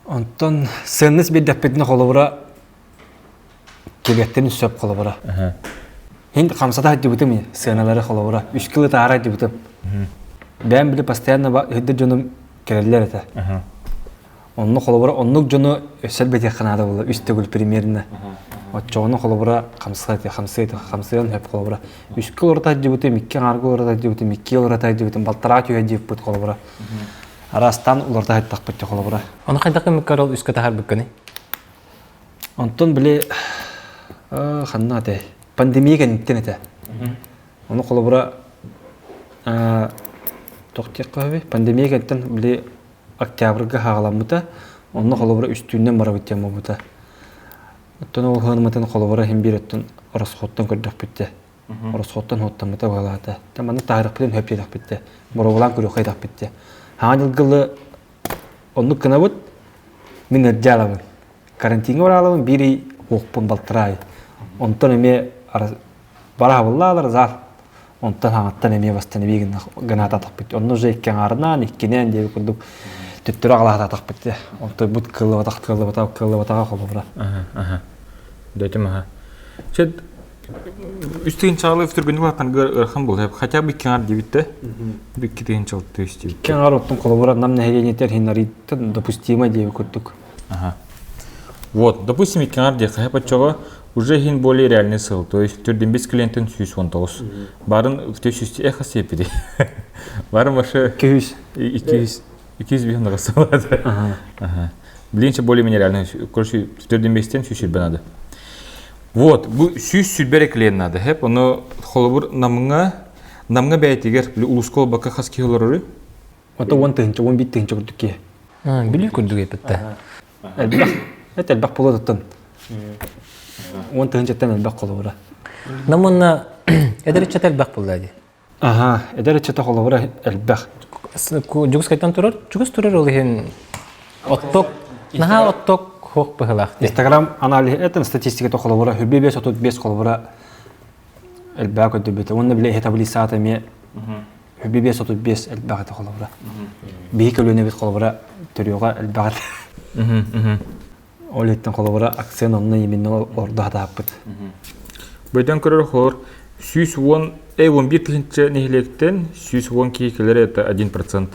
Онтон сыаннас биэрдэхпитинэ холобура кэлиэхтэрин сөп холобура. Хин хамсата сылдьыбытым сыаналары холобура. Үс кылы таара сылдьыбытым. Бэйэм били постоянно ыһырдыр дьонум кэлэллэр этэ. Онно холобура оннук дьону өссө элбэтиэххэ наада буолла үс төгүл примерно. Оччоҕуна холобура хамсыы хамсыы хамсыан сөп холобура. Үскэ олорто сылдьыбытым, икки аҥаарга олорто сылдьыбытым, икки олорто сылдьыбытым, балтараа түһэ диэбиппит холобура. Араастаан уларыта сыттахпыт холобура. Ону хайдах гыммыккар ол үскэ таһаарбыккыный? Онтон били ханна этэй? Пандемия кэнниттэн этэ. Ону холобура туох диэххэ сөбүй? Пандемия кэнниттэн били октябрьга хаҕаламмыта. Онно холобура үстүүннэн барабыт диэн буолбута. Оттон ол ыһыанымытын холобура иһин биир өттүн расходтан көрдөхпүт дэ. Оросхоттон хуоттаммыта быһалаата. Та маннык таһырахпытын хөп диэтэхпит дэ. Боруобалаан көрүөххэ диэтэхпит дэ. Хаҥа дьылгылы оннук гынабыт. Мин ырдьаалабын. Карантиҥҥа бараалабын биир ый уохпун балтараа ый. Онтон эмиэ бараабыллаалар зал. Онтон хаҥаттан эмиэ бастан эбии гынаататахпыт. Онно уже икки аҥаарынаан, иккинээн диэби курдук төттөрү аҕалаататахпыт дэ. Онтон бут кыаллыбатах, кыаллыбатах, кыаллыбатаҕа холобура. Дөтүм аха. Чэ Үс тыһыынчаҕалыы түргэнник улаатарга ыарахан буолуо. Хотя бы икки аҥар диэбит да. Икки тыһыынча тыһыш диэбит. Икки аҥар оттон холобура нам нэһилиэнньэтигэр хиннарыйтан допустимо диэби курдук. Ага. Вот, допустим, икки аҥар диэххэ оччоҕо уже иһин более реальный сыл, то есть төрдүн клиентин 119. Барын 300 эхо сепиди. Барын башы 200. 200 200 бихын Ага. Ага. Блин, более-менее реально. Короче, төрдүн бестен сүүс надо. Вот, бу 100 сүрбэ клиент надо. Хеп, ону холобур намҥа намҥа бэйэтигэр улууска олбакка хас киһи олорору? Ото 10 тыһыынча, 11 тыһыынча курдук киһи. Бүлүү курдук эппитте. Элбэх. Это элбэх буолуоттан. 10 тыһыынчаттан элбэх холобура. Нам уонна эдэр ыччат элбэх буолла дии. Аха, эдэр ыччата холобура элбэх. Дьокуускайтан турар, чугас турар ол иһин отток, наһаа отток хуох быһылаах. Инстаграм анализ это статистиката холобура хүбби 535 холобура элбэх көрдөрбүтэ. Уонна бile иһэ таблицата эмиэ хүбби 535 элбэх этэ холобура. Биһи көлүөнэбит холобура төрүөҕэ элбэх этэ. Ол иһиттэн холобура акцент онно именно ордо хатааппыт. Бөтөн көрөр хор 110 11 тыһыынча нэһилиэктэн 110 киһи кэлэрэ это 1%.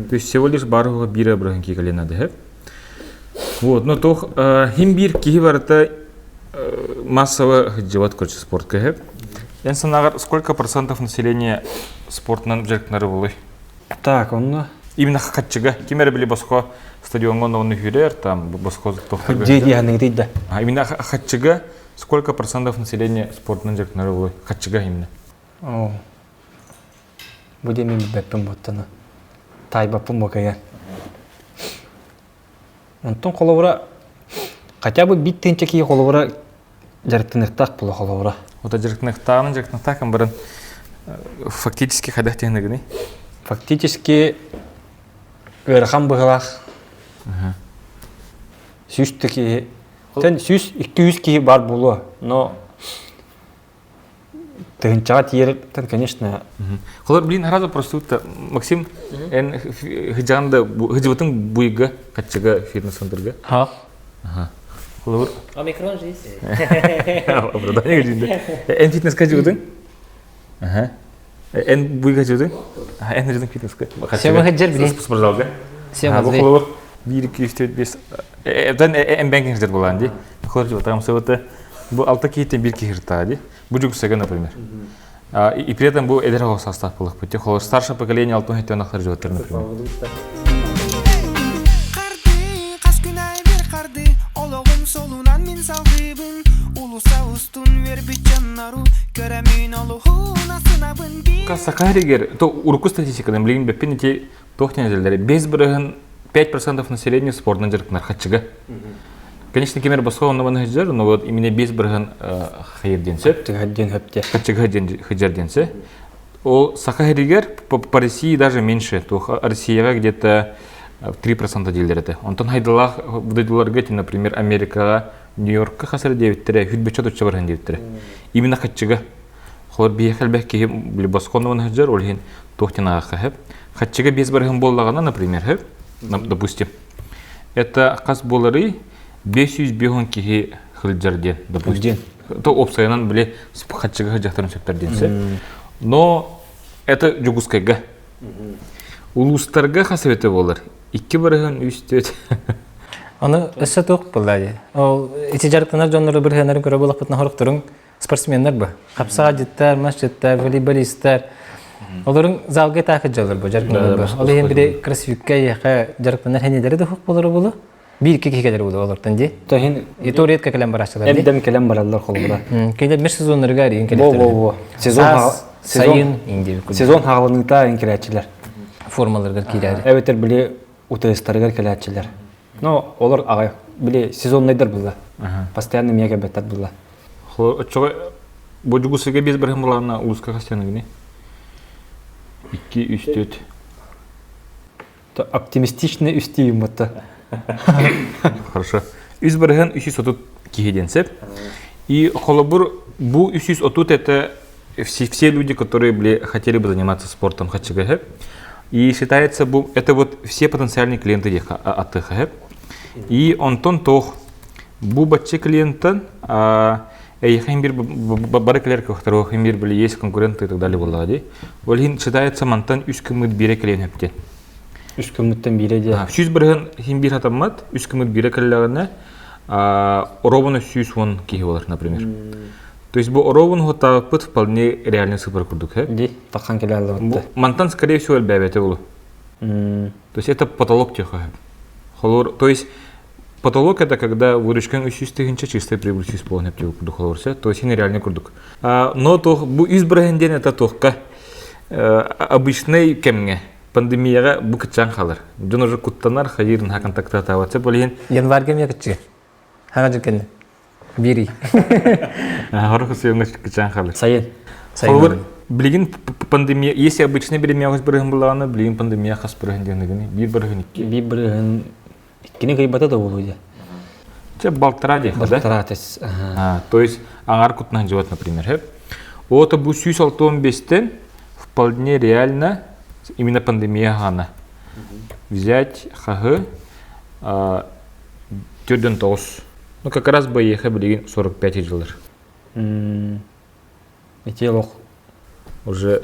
То есть всего лишь барыга биир бырыһын киһи кэлиэн надо. Вот, но тох хим биир киһи барыта массово сылдьыбат короче спортка хэп. Эн санааҕар сколько процентов населения спортынан дьарыктанары буолуй? Так, онно Именно хаччыга. Ким эрэ били босхо стадионҥа онно хүрэр, там босхо тохтор. Дьиэ диэханыгытый да. А именно хаччыга сколько процентов населения спортынан дьарыктанары буолуй? Хаччыга именно. О. Бу диэн мин билбэппин буоттана. Таайбаппын бокайа. Онтон холобура хотя бы биир тыһыынча киһи холобура дьарыктаныахтаах буолуо холобура. Ото дьарыктаныахтааҕын дьарыктаныахтаах баран фактически хайдах диэхинэгиний? Фактически ыарахан быһыылаах. Сүүс киһи, сүүс 200 киһи баар буолуо, но Тыһынчаҕа тиийэртэн, конечно. Холор, блин, сразу просто Максим, эн хыдьаан да хыдьыбытын буйга, хаччыга фитнес-центрга. Ха. Ага. Холобур. Омикрон же есть. Оправдание дьиндэ. Эн фитнеска жугутун? Аха. Эн буйга жугутун? Эн жугутун фитнеска. Сема хаджар били. Спортзалга. Сема Бу холобур 1 2 3 4 5 Эден эн бэнкин жер булан ди. Холобур жугутам сыбыты. Бу алта киһиттен бир киһи ыртаа ди. Бу жугусага, например. И при этом бу эдэр оҕо састаах буолуохпут. Холобур старшее поколение алтын хэттэн ахтар жугуттар, например. Харды, хас күн аайы бир харды, олоҕум солунан мин салгыыбын, улуса устун үөрбүт дьоннору, көрөмүн олуһун асынабын биир. Саха эригер, то урукку статистикадан билигин бэппин ити туох диэн 5 бырыһын 5% населения спордунан дьарыктанар хаччыга. Конечно, кемер босхо онно маны хыдьар, но вот именно 5 бырыһын хайыр диэн сөп. Хаччыга диэн хөптө. Хаччыга диэн хыдьар диэн сөп. Ол Саха эригер по России даже меньше, то Россияга где-то 3% дииллэр этэ. Онтон хайдалаах дойдуларга, например, Америкаҕа, Нью-Йоркка хас эрэ диэбиттэрэ, хүрбэччэ отучча барыһын диэбиттэрэ. Именно хаччыга. Холор биһиэхэ элбэх киһи били босхону сылдьар, ол иһин туох диэн ааҕахха сөп. Хаччыга биэс барыһын буоллаҕына, например, сөп, допустим, это хас буоларый 550 киһи сылдьар диэн, допустим. То уопсайынан били хаччыга сылдьахтарын сөптөр диэн сөп. Но это Дьокуускайга. Улуустарга хас эбэтэ буолар? Икки барыһын, үс, төрт. Аны өссө туох буолла дии. Ол ити дьарыктанар дьоннору бырыһыаннарын көрө буолахпытына хорохторуҥ спортсменнар бу. Хапсаҕадьыттар, масчыттар, волейболисттар. Олорун залга таакы дьаллар бу дьарыктанар бу. Ол иһин бири кроссфикка эйиэхэ дьарыктанар хэнилэри да хук болору булу. Биир икки киһи кэлэр буолу олортон ди. Тоһин И то редко кэлэн барааччылар ди. Эбдэм кэлэн бараллар холобура. Кинилэр межсезоннарыгар иин Во во во. Сезон сайын индиби сезон хааланыыта ин кэлээччилэр. Формаларыгар киирээри. Эбэтэр били УТСтарыгар кэлээччилэр. Но олор аҕай били сезоннайдар булла. Постоянно миэхэ кэлбэттэр булла. Оччоҕо бу Дьугусыга биэс бырыһын булаҕына улууска хастыаныгыный? Икки, үс, төрт. Оптимистичный үстиим батта. Хорошо. Үс бырыһын 330 киһи диэн сөп. И холобур бу 330 это все, все люди, которые были, хотели бы заниматься спортом ХЧГ. И считается, это вот все потенциальные клиенты от ТХ. И онтон тох бу бачча клиенттан эйиэхэ бир бары кэлэр кыахтар бир били есть конкуренты и так далее буоллаҕа дии. Ол иһин считается мантан үс күммүт биирэ кэлиэн сөптен. Үс күммүттэн биирэ диэ. Сүүс бырыһын хин биир хатаммат, үс күммүт биирэ кэллэҕинэ ровно 110 киһи болар, например. То есть бу оровун хотаабыт вполне реальный цифр курдук. Ди, тахан келе аллабытта. Мантан, скорее всего, элбээбэтэ болу. То есть это потолок тихо. Холор, то есть потолок это когда выручкаң 300 тыһынча чистая прибыль 100 полон эптеп курдук холорса, то есть реальный курдук. Но то бу үс бырыһын это тохка обычный кэмҥэ пандемияга бу кытчаан халар. Дьон уже куттанар, хайырын контактатаабатса болиһин. Январьга эмиэ кытчы. Хаҥа дьыл Бири. Хорох сыйыңга кычаан халар. Сайын. Холобур, билигин пандемия, если обычный биремиягыз бырыһын булаҕына, билигин пандемия хас бырыһын диэн биир бырыһын икки. Биир бырыһын иккини кыйбата да болуу дии. Че балтара диэх, да? Балтара тес. То есть аңар кутунан живот, например. Ото бу 165-тен вполне реально именно пандемия хана взять хахы төрдөн тоҕус. Ну, как раз БЕХ билигин 45 жыллар. Ити олох уже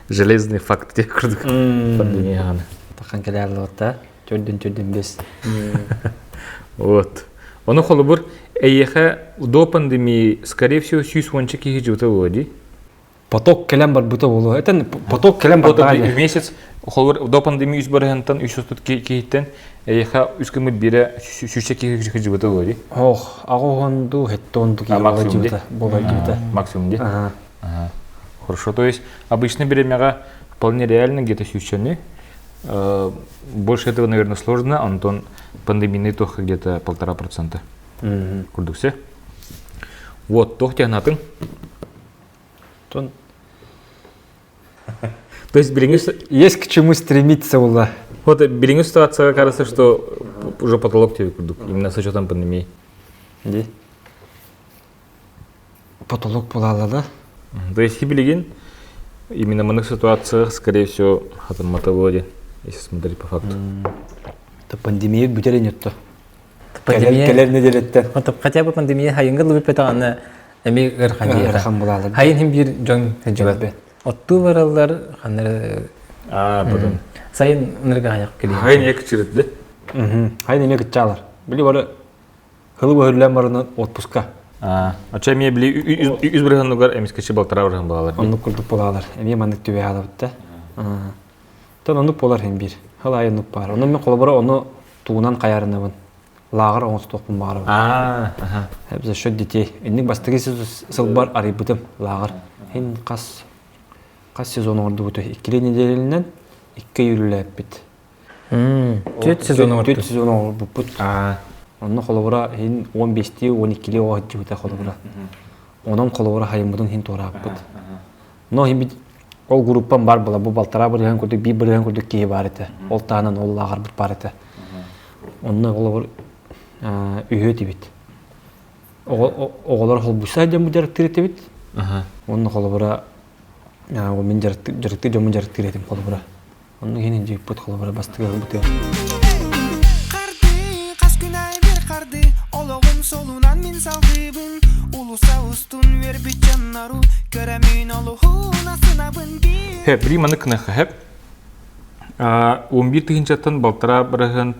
железный факт диэх курдук пандемияҕаны. Тахан кэлээрлыбатта төрдүн төрдүн бес. Вот. Ону холобур эйиэхэ до пандемии, скорее всего, сүүс уонча киһи жыбыта буолуо дии. Поток кэлэн барбыта буолуо. Этэн поток кэлэн барбыта. В месяц холобур до пандемии үс барыһынтан үс отут киһиттэн эйиэхэ үс күммүт биирэ сүүсчэ киһи жыбыта буолуо дии. Ох, аҕа хетте онду киһи максимум дии. Буолар дии. Максимум дии. Хорошо. То есть обычно биремеҕэ вполне реально где-то сүүсчэни. Больше этого, наверное, сложно. Антон пандемийный туох где-то 1,5%. Курдук все. Вот, туох тиһанатын. Тон То есть билиҥҥи есть к чему стремиться була. Вот билиҥҥи ситуацияга кажется, что уже потолок тебе курдук, именно с учетом пандемии. Ди. Потолок буолаала да? То есть билигин именно маннык ситуациях, скорее всего, хатаммата буолуо если смотреть по факту. Это пандемия бүтэрин өттө. Кэлэр кэлэр нэдиэлэттэн. Хотя бы пандемия хайыҥҥа лыбыппетаҕына эми ыарахан диэхэ. Ыарахан булаалар. Хайын хим биир дьон сылдьыбат. Оттуу бараллар, ханнары Аа, потом. сайын ынырга хаяк кэлиэ. Хайын эк чырытты. Хайын эмиэ кытчаалар. Били бары хылы бөһүрлээн барынан отпуска. Аа, оча эмиэ били үс бырыһанугар эмискэчи балтараа бырыһан балалар. Оннук курдук булаалар. Эмиэ маннык түбэ хаалабыт да. Тон оннук буолар хин биир. Хыл аайы оннук баар. Онон мен холобура ону тугунан хайарынабын. Лааҕыр оҥостуохпун баҕарабын. Аа, аха. За счет детей. Инник бастакы сылбар арыйбытым лааҕыр. Хин хас хас сезон оҥордубут иккили неделенэн икки үлэлээппит. Түөрт сезон оҥордубут. Түөрт сезон оҥорбуппут. Онно холобура хин 15-ти 12-ли оҕо сылдьыбыта холобура. Онон холобура хайыммытын хин туорааппыт. Но хин ол группам бар була бу балтараа бырыһан курдук биир бырыһан курдук киһи баар этэ. Ол таһынан ол лааҕырбыт баар этэ. Онно холобур үһүө этибит. Оҕолор холбуйса диэн бу дьарыктыыр этибит. Онно холобура мин дьарыктыыр дьоммун дьарыктыыр этим холобура. Онно иһин дьиэппит холобура бастыгы ылбытыа. Харды, хас күн аайы бир харды, олоҕум солунан мин салгыыбын, улуса устун үөрбүт дьоннору, көрөмүн олуһун асынабын биир. Хэп, били маны кыныха хэп. 11 тыһыынчаттан балтараа бырыһын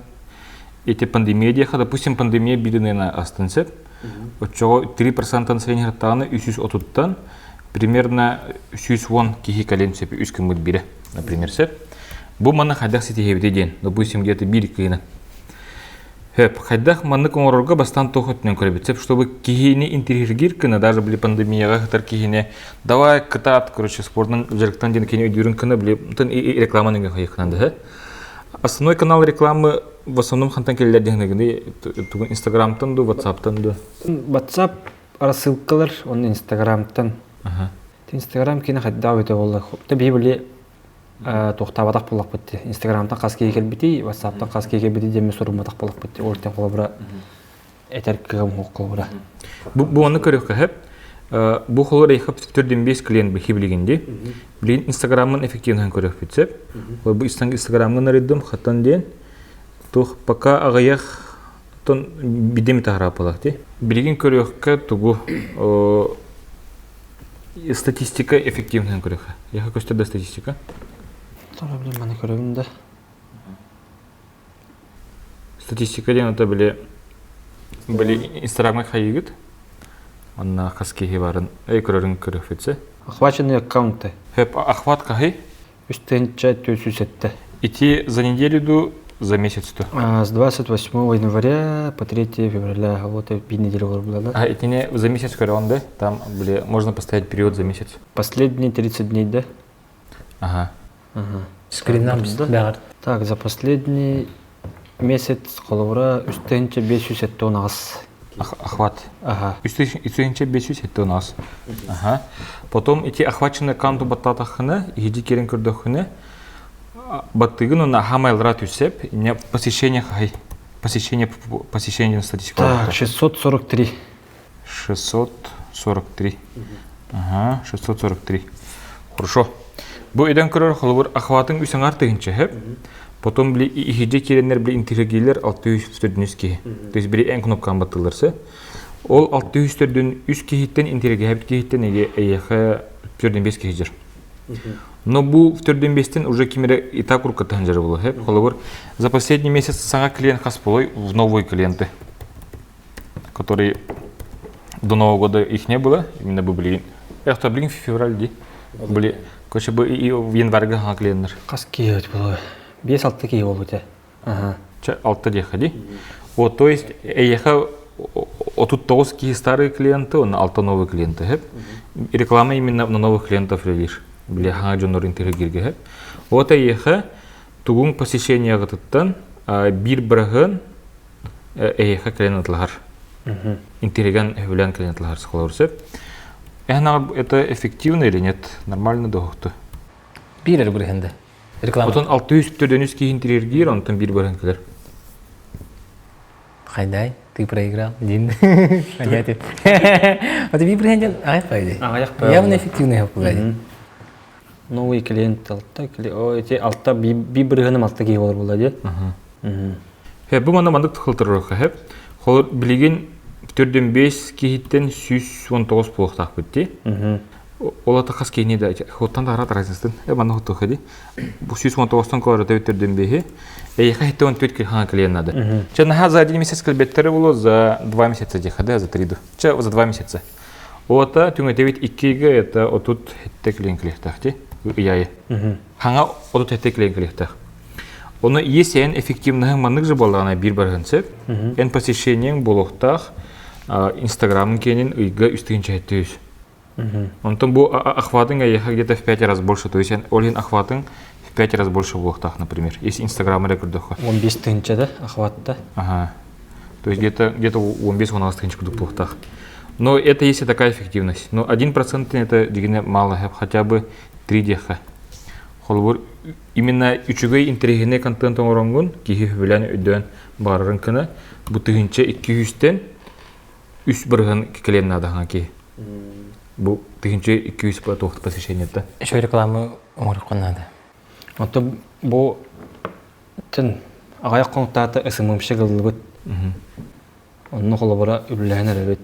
эти пандемия диэхэ, допустим, пандемия бидинена астын сеп. Оччоҕо 3%-тан средний 330-тан примерно 110 киһи кэлин сөп үс күммүт бире, например, сөп. Бу маны хайдах ситиһэбитий диэн, допустим, где-то биир кыына. Хөп, хайдах маннык оҥорорго бастаан туох өттүнэн көрөбүт сөп, чтобы киһини интириһиргиир кына, даже били пандемияҕа сытар киһини давай кытаат, короче, спортынан дьарыктан диэн кини өйдүүрүн кына, били реклама нөҥүө хайыахынан да Основной канал рекламы в основном хантан келлер диэн тугун Инстаграмтан ду, Ватсаптан ду? WhatsApp рассылкалар, он Инстаграмтан. Инстаграм кини хайдах өтө буолла. Та биһи били туохтаабатах буоллахпыт. Инстаграмтан хас киһи кэлбитий, Ватсаптан хас киһи кэлбитий диэн сурумматах буоллахпыт. Ол тен холобура этэр кыам суох холобура. Бу бу ону көрүөххэ сөп. Бу холор эйхэ төрдүн бес клиент бихи билигин Билигин Инстаграммын эффективныһын көрүөхпүт сөп. Бу Инстаграммын арыйдым хатан диэн туох пока аҕыйах тон бидем таһарааппалах ти. Билигин көрүөхкэ тугу статистика эффективныһын көрүөххэ. Яха көстөр да статистика? Тора билим маны көрөбүн да. Статистика диэн это били били Инстаграмҥа хайыгыт онно хас киһи барын эй көрөрүн көрөхпүтсэ. Охваченные аккаунты. Хэп охват хаһый? Үс тыһыынча 407. Ити за неделю ду за месяц ту? С 28 января по 3 февраля, вот биир неделя была, да? А итини за месяц көрөҕүн да? Там, били, можно поставить период за месяц. Последние 30 дней, да? Ага. Ага. Скриннам бэҕэр. Так, за последний месяц холобура үс тыһыынча 578. Охват. Ага. Үс тыһыынча 578. Ага. Потом ити охваченный аккаунту баттаатаххына, иһиди киирэн көрдөххүнэ, баттыгын онно хамайлара түсеп, не посещение хай. Посещение посещение статистика. Так, 643. 643. Ага, 643. Хорошо. Бу иден көрөр холобур охватын үс аҥар тыһынча хэп. Потом били иһирдьэ киирэннэр били интегригийлер 643 киһи. То есть били эн кнопканы баттыларсы. Ол 643 киһиттэн интегригиһэбит киһиттэн эге эйэхэ 45 киһи дьэр. Но бу 45-тен уже кимере и так уркатыһан дьэр буолуо хэп. Холобур за последний месяц саҥа клиент хас буолуой в новые клиенты которые до Нового года их не было, именно бы были, эх, блин, в февраль, ди, были, короче, бы и в январьга хаҥа клиеннер. Хас киһи буолуо? Биэс алта киһи буолбут Ага. Чэ, алта диэхэ ди. Вот, то есть, эйэхэ отут тоҕус киһи старые клиенты, он алта новые клиенты хэп. Реклама именно на новых клиентов үлэлиир. Били хаҥа дьоннор интегриргэ хэп. Вот эйэхэ тугуҥ посещениеҕытыттан биир быраһыан эйиэхэ кэлэн атылаһар. Интеллигент өбүлээн кэлэн атылаһар сахалар сөп. Эһэн это эффективно или нет? Нормально доһохту. Биир эрэ бырыһында. Реклама. Отон 600 киһи интеллигир, онтон биир бырыһын кэлэр. Хайдай, ты проиграл, Дин. Понятен. Вот биир бырыһын ден аҕыйах пайды. Аҕыйах пайды. Явно эффективный попугай. Новый клиент алта, о, эти алта би бырыһыным алта киһи болар була дии. Хэ, бу манна маннык тылтырыахха хэп. Холор билигин төрдүн 5 киһиттэн 119 буолуохтаахпыт дии. Ол ата хас киһини да хоттан да арат разницатын. Э манна хоттуха ди. Бу 119-тан колората төрдүн бэһи. Эйиэхэ 74 килхан клиент надо. Че наха за один месяц кэлбэттэри було за 2 месяца диэхэ да за 3 ду. Че за 2 месяца. Ота түҥэтебит иккигэ это отут хетте клиент кэлиэхтээх ти. Ыйайы. Хаҥа отут хетте клиент кэлиэхтээх. Ону если эн эффективныһыҥ маннык же буоллаҕына биир барыһын сөп. Эн посещениеҥ буолуохтаах Инстаграмын киэнин ыйга үс тыһыынча сэттэ үс. Онтон бу охватың эйиэхэ где-то в пять раз больше, то есть эн ол иһин охватың в пять раз больше буолуохтаах, например, если Инстаграмы эрэ көрдөххө. 15 тыһыынча да охватта. Ага. То есть где-то где-то 15-16 тысяч курдук буолуохтаах. Но это если такая эффективность. Но 1% это дигине мало, хотя бы 3 диэххэ. Холобур, именно үчүгэй интэриэһинэй контент оҥороҥҥун киһи сөбүлээн өйдөөн баҕарарын гына бу тыһыынча икки сүүстэн үс бырыһын кэлиэн наада киһи. Бу тыһыынча икки жүз туох посещениета. Еще рекламу оҥоруохха наада. Оттон бу тын аҕыйах хонуктаата СММщик ыллыбыт. Онно холобура үлэлэһэн эрэбит.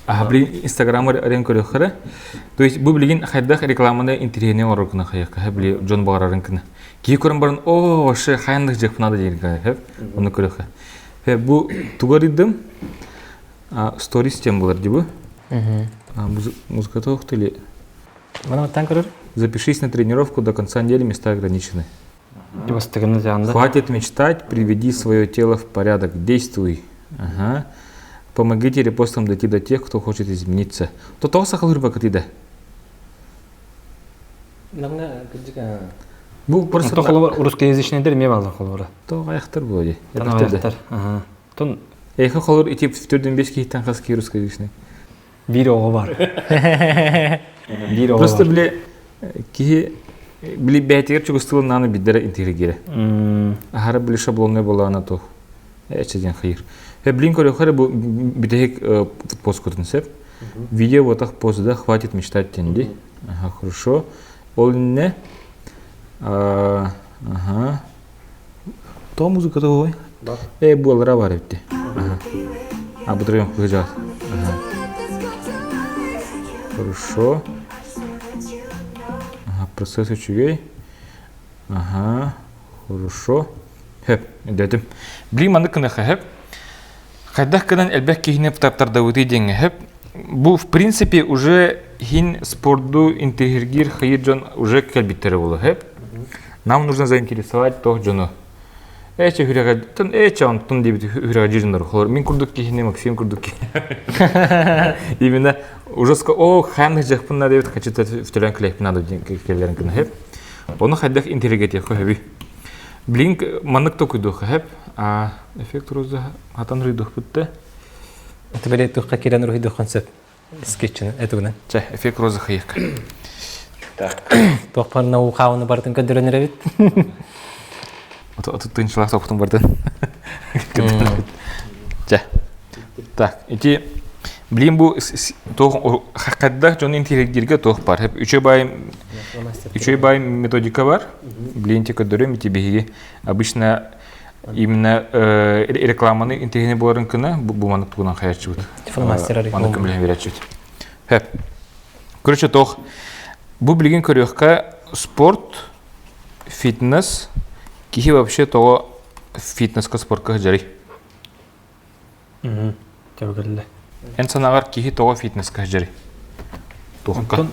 Аха, блин, Инстаграмар арен көрөхөрө. То есть бу билигин хайдах рекламаны интэриэһинэй оҥорор гына хайыахха, били дьон баҕарарын гына. Киһи көрөн баран, о, вообще хайандых дьиэхпин надо диир гына, Ону көрөхө. Бу тугу арыйдым? Сторис тем булар дии бу. Музыка тоохту или... Маны көрөр? Запишись на тренировку до конца недели, места ограничены. Хватит мечтать, приведи свое тело в порядок, действуй. Ага. Помогите репостом дойти до тех, кто хочет измениться. То тоҕо сахалыыр бакытыда. Бу просто холобур русскоязычныйдар эмиэ бааллар холобура. Тоҕо аяқтар буо дии. Аяқтар. Ага. Тон Эйхэ холор ити төрдүн бес киһиттэн хас киһи русскоязычный? Биир оҕо бар. Биир оҕо Просто били киһи били бэйэтигэр чугас тылын биддэрэ интегригире. Аһара били шаблонный буолаана туох эче диэн хайыр. Блин көрөхөр бу бүтэһик пост көрдүн сөп. Видео вот так пост да хватит мечтать тенди. Ага, хорошо. Ол инне ага. То музыка ой. Э буолара бар эбитти. А бутырым кыжат. Хорошо. Ага, процесс үчүгэй. Ага, хорошо. Хөп, дедим. Блин, маннык гыныха хөп. Хайдах гынан элбэх киһини таптардабытый диэҥҥэ хөп. Бу, в принципе, уже хин спорду интегргир хайыр дьон уже кэлбиттэрэ буолуо хөп. Нам нужно заинтересовать тох дьону. Эче хүрэҕэ, тон эче онтон диэбит хүрэҕэ дьоннор холор. Мин курдук киһини, Максим курдук киһи. Именно уже о, хан жахпын надо диэбит, хочу втөлөн клейпин надо келлерин гына хөп. Ону хайдах интеллигентиэххэ хөбүй. Блин, маннык токуйдуохха хөп. А эффект роза хатан руйдуохпут да. Это били тухха кирен руйдуоххан сөп. Скетчini этугунан. Чэ, эффект роза хайык. Так. Туохпар наукауны бартын көдөрөн эрэбит. Отут тыынчылаах соқтун бардын. Чэ. Так, ити блин бу туох хайдах дьон интеллектирге туох бар. Үчүгэй бай үчүгэй бай методика бар. Блин те көдөрөм ити биһиги обычно именно рекламаны интегини боларын кына бу маннык тугунан хаяччыбыт. Фломастер Маннык көмөлөһөн береччибит. Хөп. Короче, тох бу билигин көрүөхкэ спорт, фитнес киһи вообще тоҕо фитнеска спортка сылдьарый? Тэбэгэллэ. Эн санааҕар киһи тоҕо фитнеска сылдьарый? Туохха? Онтон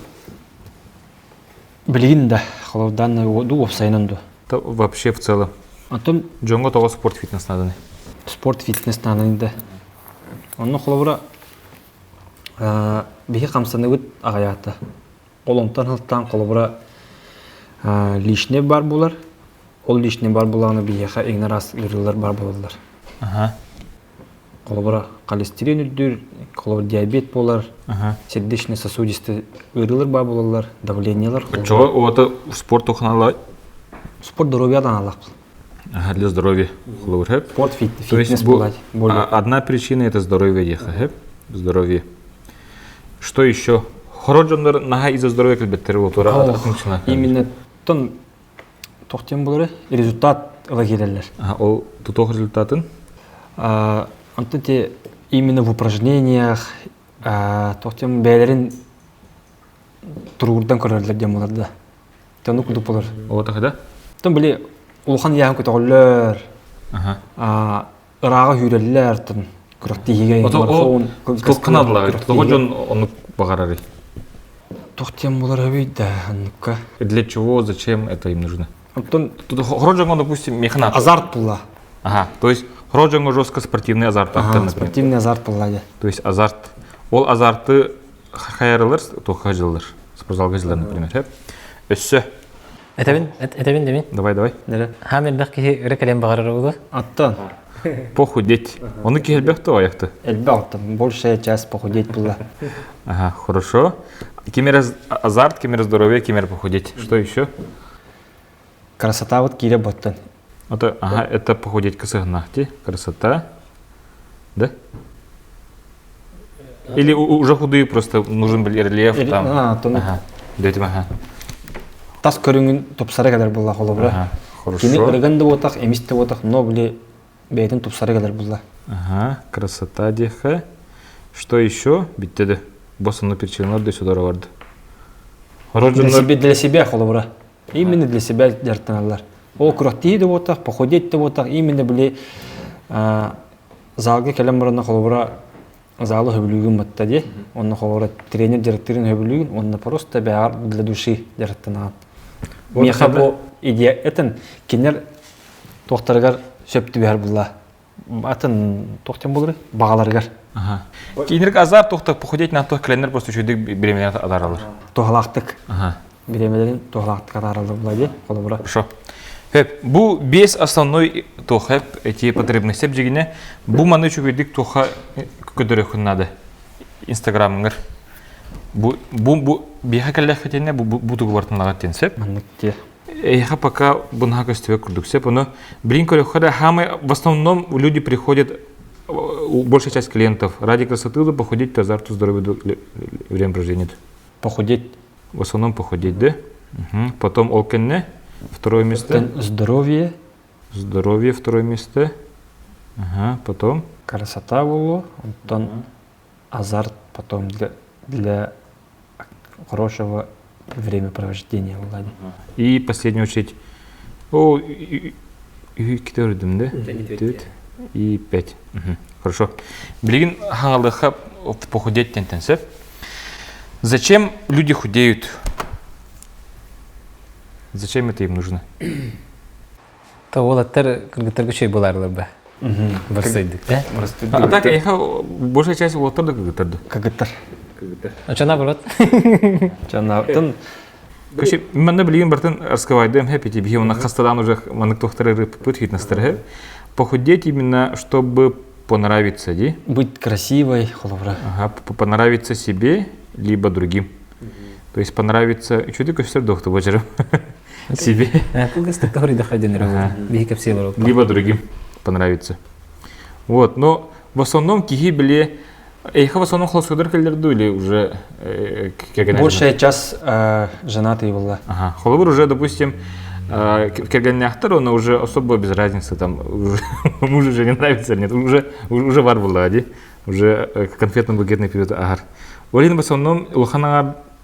билигин да холобурдаан ду уопсайынан ду. Вообще в целом. Онтон Дьоҥҥо тоҕо спорт фитнес нааданы? Спорт фитнес нааданы да. Онно холобура биһи хамсаныбыт аҕыйаата. Ол онтон сылтаан холобура лишний бар буолар. Ол лишний бар буолаҕына биһиэхэ иҥнэр ас ыарыылар бар буолаллар. Холобура холестерин үрдүүр, холобур диабет буолар, сердечно-сосудистый ыарыылар бар буолаллар, давлениелар. Оччоҕо уота спорт туханалаах? Спорт здоровья аналаах. Ага, для здоровья. Спорт, фитнес буолар. Одна причина это здоровье диэхэ, Здоровье. Что еще? Хорор дьоннор наһаа из-за здоровья кэлбэттэр буолтура. Именно тон тохтен булары результат ыла киирэллэр. Ол тутуох результатын? Онтон те именно в упражнениях туох бэйэлэрин туругурдан көрөллөр диэн буолар да. Тон курдук болар. Оҕо да? Тон били улахан ыйааһын көтөҕөллөр. Ырааҕа үүрэллэр тон күрэхтиһиигэ марафон Туохханаллар тоҕо дьон оннук баҕарарый? Туох диэн буолар эбий да оннукка. Для чего, зачем это им нужно? Оттон Хоро дьоҥҥо, допустим, механат. Азарт була. Ага, то есть хоро дьоҥҥо жестко спортивный азарт ага, спортивный азарт була дьэ. То есть азарт. Ол азарты хайарылар, туохха дьыллар? Спортзалга дьыллар, например. Өссө. Этэбин, этэбин дэмин. Давай, давай. Хаам элбэх киһи өрө кэлэн баҕарар буолуо. Аттан. Похудеть. Ону киһи элбэх то аякты. Элбэх оттон. Большая часть похудеть была. Ага, хорошо. Кимер азарт, кимер здоровье, кимер похудеть. Что еще? Красота вот кире боттан. Это, ага, это похудеть кысыгнахти. Красота. Да? Или уже худые просто нужен был рельеф Или, там. А, то ага. Дэтим, ага. Тас көрүҥүн тупсара кэлэр буолла холобура. Ага, хорошо. Кини ырыган да буотах, эмис да буотах, но били бэйэтин тупсара кэлэр буолла. Ага, красота диэхэ. Что еще? Биттеди. Босыны причиналар да сюда барды. Для себя, для себя холобура. Именно для себя дьарыктаналлар. Ол күрэхтии да буотах, похудеть да буотах, именно били залга кэлэн баранна холобура залы хөбүлүүгүн батта дии. Онно холобура тренер дьарыктыырын хөбүлүүгүн, онно просто бэҕэр для души дьарыктанаҕын. Миэхэ бу идея этин кинилэр туохтарыгар сөп түбэһэр булла. Атын туох диэн буоларый? Баҕаларыгар. Кинилэр азар туохта похудеть на то кэлэннэр просто үчүгэй бириэмэлэрин атаараллар. Туһалаахтык. Бириэмэлэрин туһалаахтык атаараллар була дии, холобура. Хорошо. Хөп, бу биэс основной туох эти потребности дьигине бу маны үчүгэйдик туохха көдөрөхүн надо инстаграмыңар бу бу бу биэхэ кэллэххитинэ бу бу тугу бартынлаҕат диэн сөп Маннык дии. Эйиэхэ пока бу көстүбэт курдук сөп ону билин көрөххө да самый в основном люди приходят большая часть клиентов ради красоты да похудеть по азарту здоровья времяпровождения Похудеть. В основном похудеть, да? Угу. Потом ол кэннэ второе место. Здоровье. Здоровье второе место. Ага, потом. Красота буолуо, онтон азарт потом для, для хорошего времяпровождения буолла И последняя очередь. О, икки өрдүм, да? И пять. Хорошо. Билигин хаҥалыха похудеть тентен сөп. Зачем люди худеют? Зачем это им нужно? То уолаттар кыргыттарга үчүгэй буолаарылар ба? Барсайдык, да? А так, эйха большая часть уолаттар да кыргыттар да? Кыргыттар. А что наоборот? Чанабытын Короче, манна билигин бартын раскрывайдым хэппи биһи уна хастадан уже маннык тохтары рыппыт фитнестер Похудеть именно, чтобы понравиться, ди? Быть красивой, холобура. Ага, понравиться себе, либо другим. То есть понравиться... Что ты көстөр доктор бочерым? Себе. Либо другим понравиться. Вот, но в основном киһи били Эйха в основном холостойдар кэллэр или уже Большая часть женатый была. Ага. Холобур уже, допустим, кэргэннээхтэр, он уже особо без разницы, там, уже, мужу уже не нравится или нет, уже, уже бар была, ди, уже конфетно-букетный период ааһар. Ол в основном улахан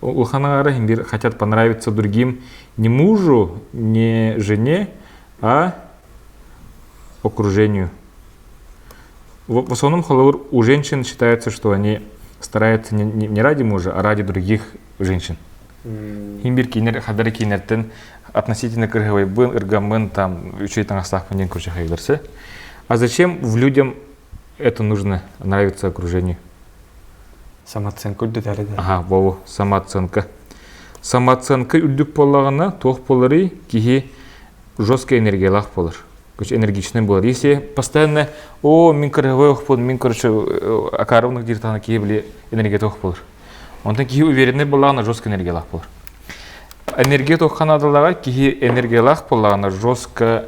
аҥаара хотят понравиться другим не мужу, не жене, а окружению. В основном холобур у женщин считается, что они стараются не, не, не ради мужа, а ради других женщин. Хин бир кинер хадары кинертен относительно кыргыбайбын, ыргаммын, там, үчүгэй таҥастаахпын диэн көрсө А зачем в людям это нужно, нравится окружению? Самооценка үрдүтэр Ага, во, самооценка. Самооценка үрдүк буоллаҕына, туох буоларый, киһи жесткая энергиялаах буолар. Короче, энергичный буолар. Если постоянно, о, мин кыргыбай охпун, мин, короче, акаарыбын диир таһына киһи били энергия ох буолар. Онтон киһи уверенный буоллаҕына жесткая энергиялаах буолар. Энергия туохха наадалааҕа киһи энергиялаах буоллаҕына жестко,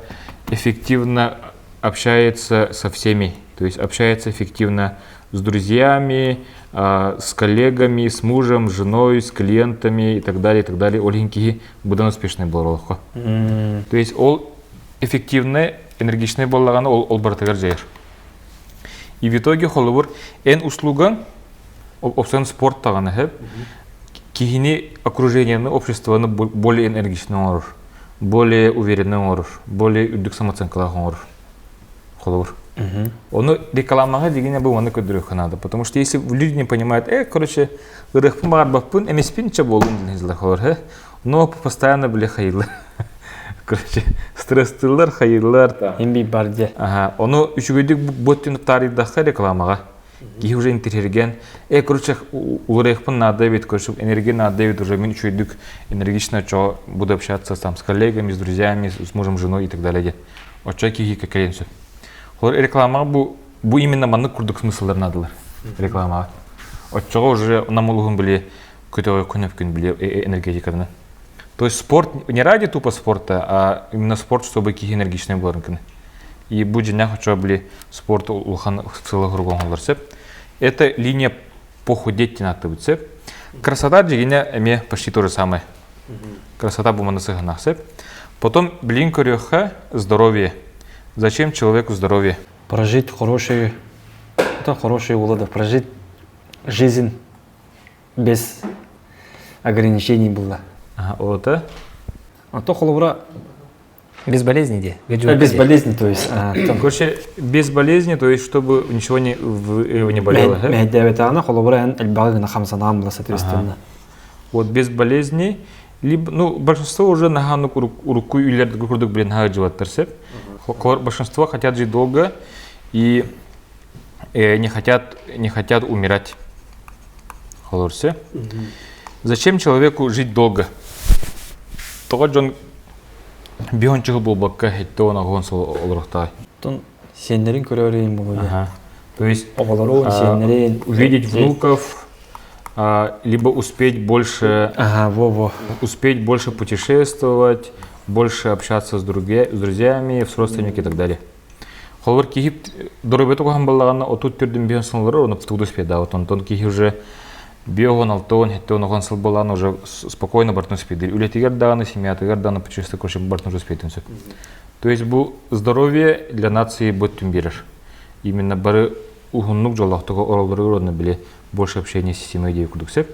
эффективно общается со всеми. То есть общается эффективно с друзьями, с коллегами, с мужем, с женой, с клиентами и так далее, и так далее. Ол иһин киһи быдан успешный буолар олоххо. То есть ол эффективный, энергичный буоллаҕына ол, ол барытыгар дьайар. И в итоге холобур эн услугаң опсан спорт даҕаны сөп киһини окружениены обществоны более энергичный оҥорор, более уверенный оҥорор, более үрдүк самооценкалаах оҥорор. Холобур. Ону рекламаҕа дигине бу ону көрдөрүөххэ наада. Потому что если люди не понимают, короче, ырыахпын баҕарбаппын, эмиспин чэ буолун диэн сылар холор, Но постоянно били хайыллар. Короче, стресстыыллар, хайыыллар. Имби бар дьэ. Ага, ону үчүгэйдик боттун таарыйдахха рекламаҕа. Киһи уже интриһирген, короче, уларыахпын наада эбит, короче, энергия наада эбит, уже мин үчүгэйдик энергично чо буду общаться там с коллегами, с друзьями, с мужем, женой и так далее диэн. Оччо киһи кэлиэн сөп. Холор рекламаҕа бу бу именно маннык курдук смысллар наадалар рекламаҕа. Оччоҕо уже нам улуһун били көтөҕө күн били энергетиканы. То есть спорт не ради тупо спорта, а именно спорт, чтобы киһи энергичный буоларын кини. И бу дьиннээх оччо били спорт улахан сыла хоругон сөп. Это линия похудеть диэн сөп. Красота дьигине эмиэ почти то же самое. Красота бу манна сыһыаннаах сөп. Потом билин көрүөххэ здоровье. Зачем человеку здоровье? Прожить хорошую, это хорошую было, прожить жизнь без ограничений было. Ага, вот А то холобура Без болезни де. Без болезни, то есть. Короче, без болезни, то есть, чтобы ничего не, не болело. Мэһэйдээбэтэҕинэ холобура эн элбэҕи гына хамсанаан була соответственно. Вот без болезней, либо, ну, большинство уже наһаа урукку үйлерді курдук блин хаажыбаттар сөп. Большинство хотят жить долго и не хотят умирать. Холорсе. Зачем человеку жить долго? Тоҕо дьон биһончугу буолбакка хетте он сыл олорохтай. Тон сиэннэрин көрөөрүн буолуо. То есть оҕолорун, сиэннэрин увидеть внуков, либо успеть больше, ага, во-во. Успеть больше путешествовать, больше общаться с друзьями, с родственниками и так далее. Холобур киһи доруобуйата куһаҕан буоллаҕына 34 биһэн сыллары оны тугу успеть да вот онтон киһи уже биоһон алтон хеттон охон сыл буолан уже спокойно бартын успейдир үлэтигэр даҕаны семьятыгар даҕаны путешествие короче бартын уже успейтин сөп. То есть бу здоровье для нации бөттүн берер именно бары уһуннук дьоллоохтуга ороллоругар онно били больше общения с семьей диэки курдук сөп.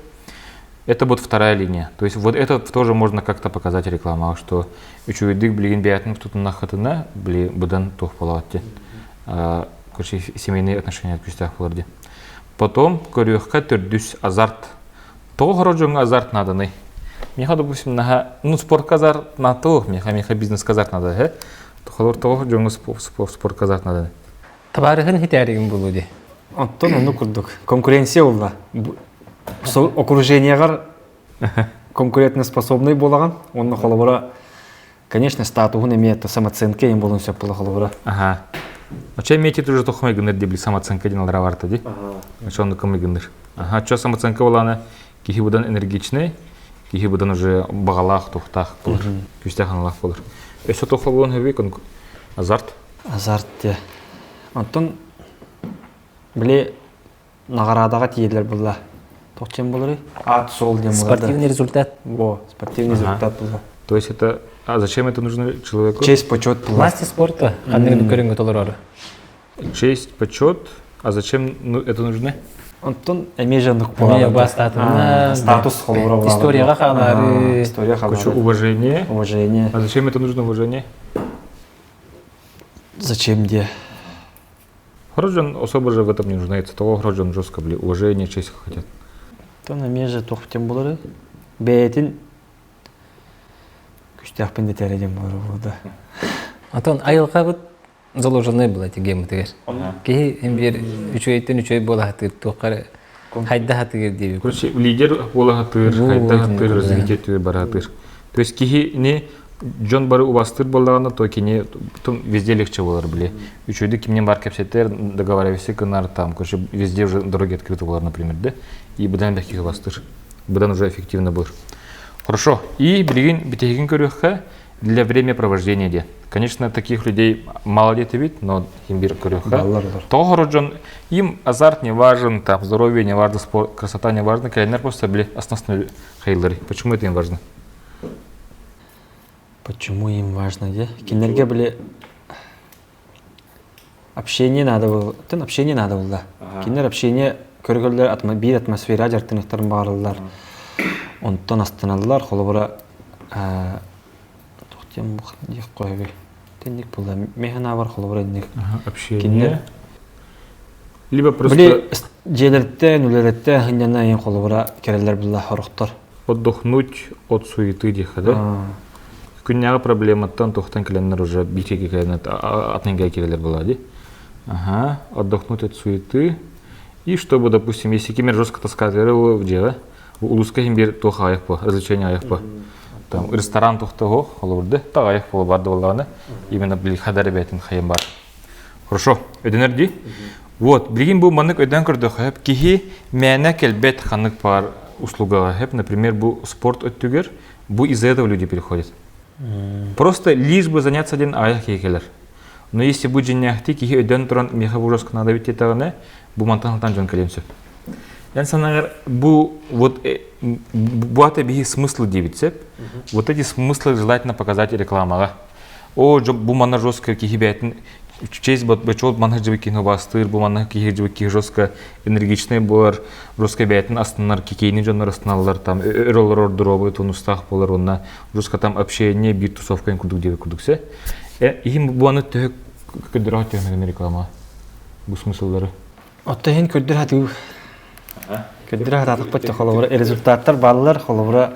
Это вот вторая линия. То есть вот это тоже можно как-то показать реклама, что үчүгэйдик билигин бэйэтин тутуннаххытына били быдан туох буолаат короче семейные отношения күүстээх буолар дии. Потом көрүөххэ төрдүс азарт. Тоҕо хоро дьоҥҥо азарт нааданы? Миэхэ, допустим, наһаа, ну, спортка азарт наатуох, миэхэ бизнеска азарт наада, э? Холор тоҕо дьоҥҥо спортка азарт нааданы? Табаарыһын хитээригин булуу дии. Оттон ону курдук. Конкуренция буолла. Окружениеҕар конкурентноспособный буолаҕын. Онно холобура, конечно, статуһун эмиэ самооценка им буолун сөп буола холобура. Ага. Оча метит уже тохмай гыныр дебли самооценка ден алара барта ди. Оча онны кымый гыныр. Ага, чо самооценка боланы киһи будан энергичный, киһи будан уже бағалаах тухтаах болар. Күстээх аналаах болар. Өссө тохла болон хөбүй азарт. Азарт де. Онтон били наҕараадаҕа тиийэллэр буолла. Туох буоларый? Ат суол диэн буолар. Спортивный результат. Во, спортивный результат буолла. То есть это а зачем это нужно человеку? Честь, почет буолла. Мастер спорта. Ханнык көрүҥҥэ толорору. Честь, почет. А зачем ну, это нужно? Онтон эмиэ жаннык Эмиэ бастаатына, статус холобура Историяҕа хаалаары. История Короче, хаалаары. уважение. Уважение. А зачем это нужно уважение? Зачем где? Граждан особо же в этом не нуждается. Того граждан жестко, бли, уважение, честь хотят. Тон эмиэ же туох тем буолары. Бэйэтин күстээхпин дэтэрэ диэн буолар буолда. Антон айылҕабыт заложенный была эти геммытыгар. Киһи им биир үчүгэйтэн үчүгэй буола хатыыр туоххар хайда хатыыр диэби. Короче, лидер буола хатыыр, хайда хатыыр, развитие түр бара хатыыр. То есть киһини дьон бары убастыр буоллаҕына, то кини везде легче буолар били. Үчүгэйдик кимнен бар кэпсэтэр, договаривайся гынар там, короче, везде уже дороги открыты буолар, например, да? И быдан бэхки убастыр. Быдан уже эффективно был. Хорошо. И билигин битегин көрүөххэ для времяпровождения де. Конечно, таких людей мало где вид, но им бир көрүөххэ. Баллар бар. Тоҕо дьон им азарт не важен, там здоровье не важно, спорт, красота не важна, кэлэннэр просто били основной хайлары. Почему это им важно? Почему им важно, де? Кинилэргэ били. Общение надо было. Тын общение надо было. Кинилэр общение көргөллөр биир атмосфера дьартыныктарын баарыллар. Онтон астыналлар. Холобура туох диэн диэх қойбүй. Тинник була. Механабар холобура инник. Общение. Либо просто Били дьиэлэртэн, үлэлэртэн хынньана ең холобура кереллер булла хорохтор. Отдохнуть от суеты диэхэ да. Күннээҕи проблематтан туохтан кэлэннэр уже бииргэ кэлэн атын кэлэр была ди. Ага, отдохнуть от суеты. И чтобы, допустим, если кимер жестко таскать в дело, улуска хим бир туох аҕыйах по, развлечение аҕыйах по. Там ресторан тухтого холобурды, та аҕыйах болу бар буоллаҕына, именно били хадар бэйтин хайым бар. Хорошо, өдөнөр ди. Вот, билигин бу маннык өйдөөн көрдөхө, киһи мээнэ кэлбэт ханнык баар услугаҕа хэп, например, бу спорт өттүгэр, бу из-за этого люди переходят. Просто лишь бы заняться один аҕыйах киһи кэлэр. Но если бу дьиҥнээхтии киһи өйдөөн туран миэхэ бу жестко надо бит диэтэҕинэ, бу мантан сылтаан дьон кэлиэн сөп. Эн санааҕар бу вот бу ата биһи смыслы диэбит сөп. Вот эти смыслы желательно показать рекламаҕа. О, бу манна жестко киһи бэйэтин честь бочуот манна дьыбы киһи бастыыр, бу манна киһи дьыбы киһи жестко энергичный буолар, жестко бэйэтин астынар, кикейни дьоннор астыналлар, там өр олорор доруобай тонустаах буолар, уонна жестко там общение биир тусовка курдук диэбит курдук се. Иһин бу аны төһө көрдөрө төһө реклама бу смысллары. Отто иһин көрдөр хатыы көрдөрө хатаатахпыт холобура результаттар бааллар холобура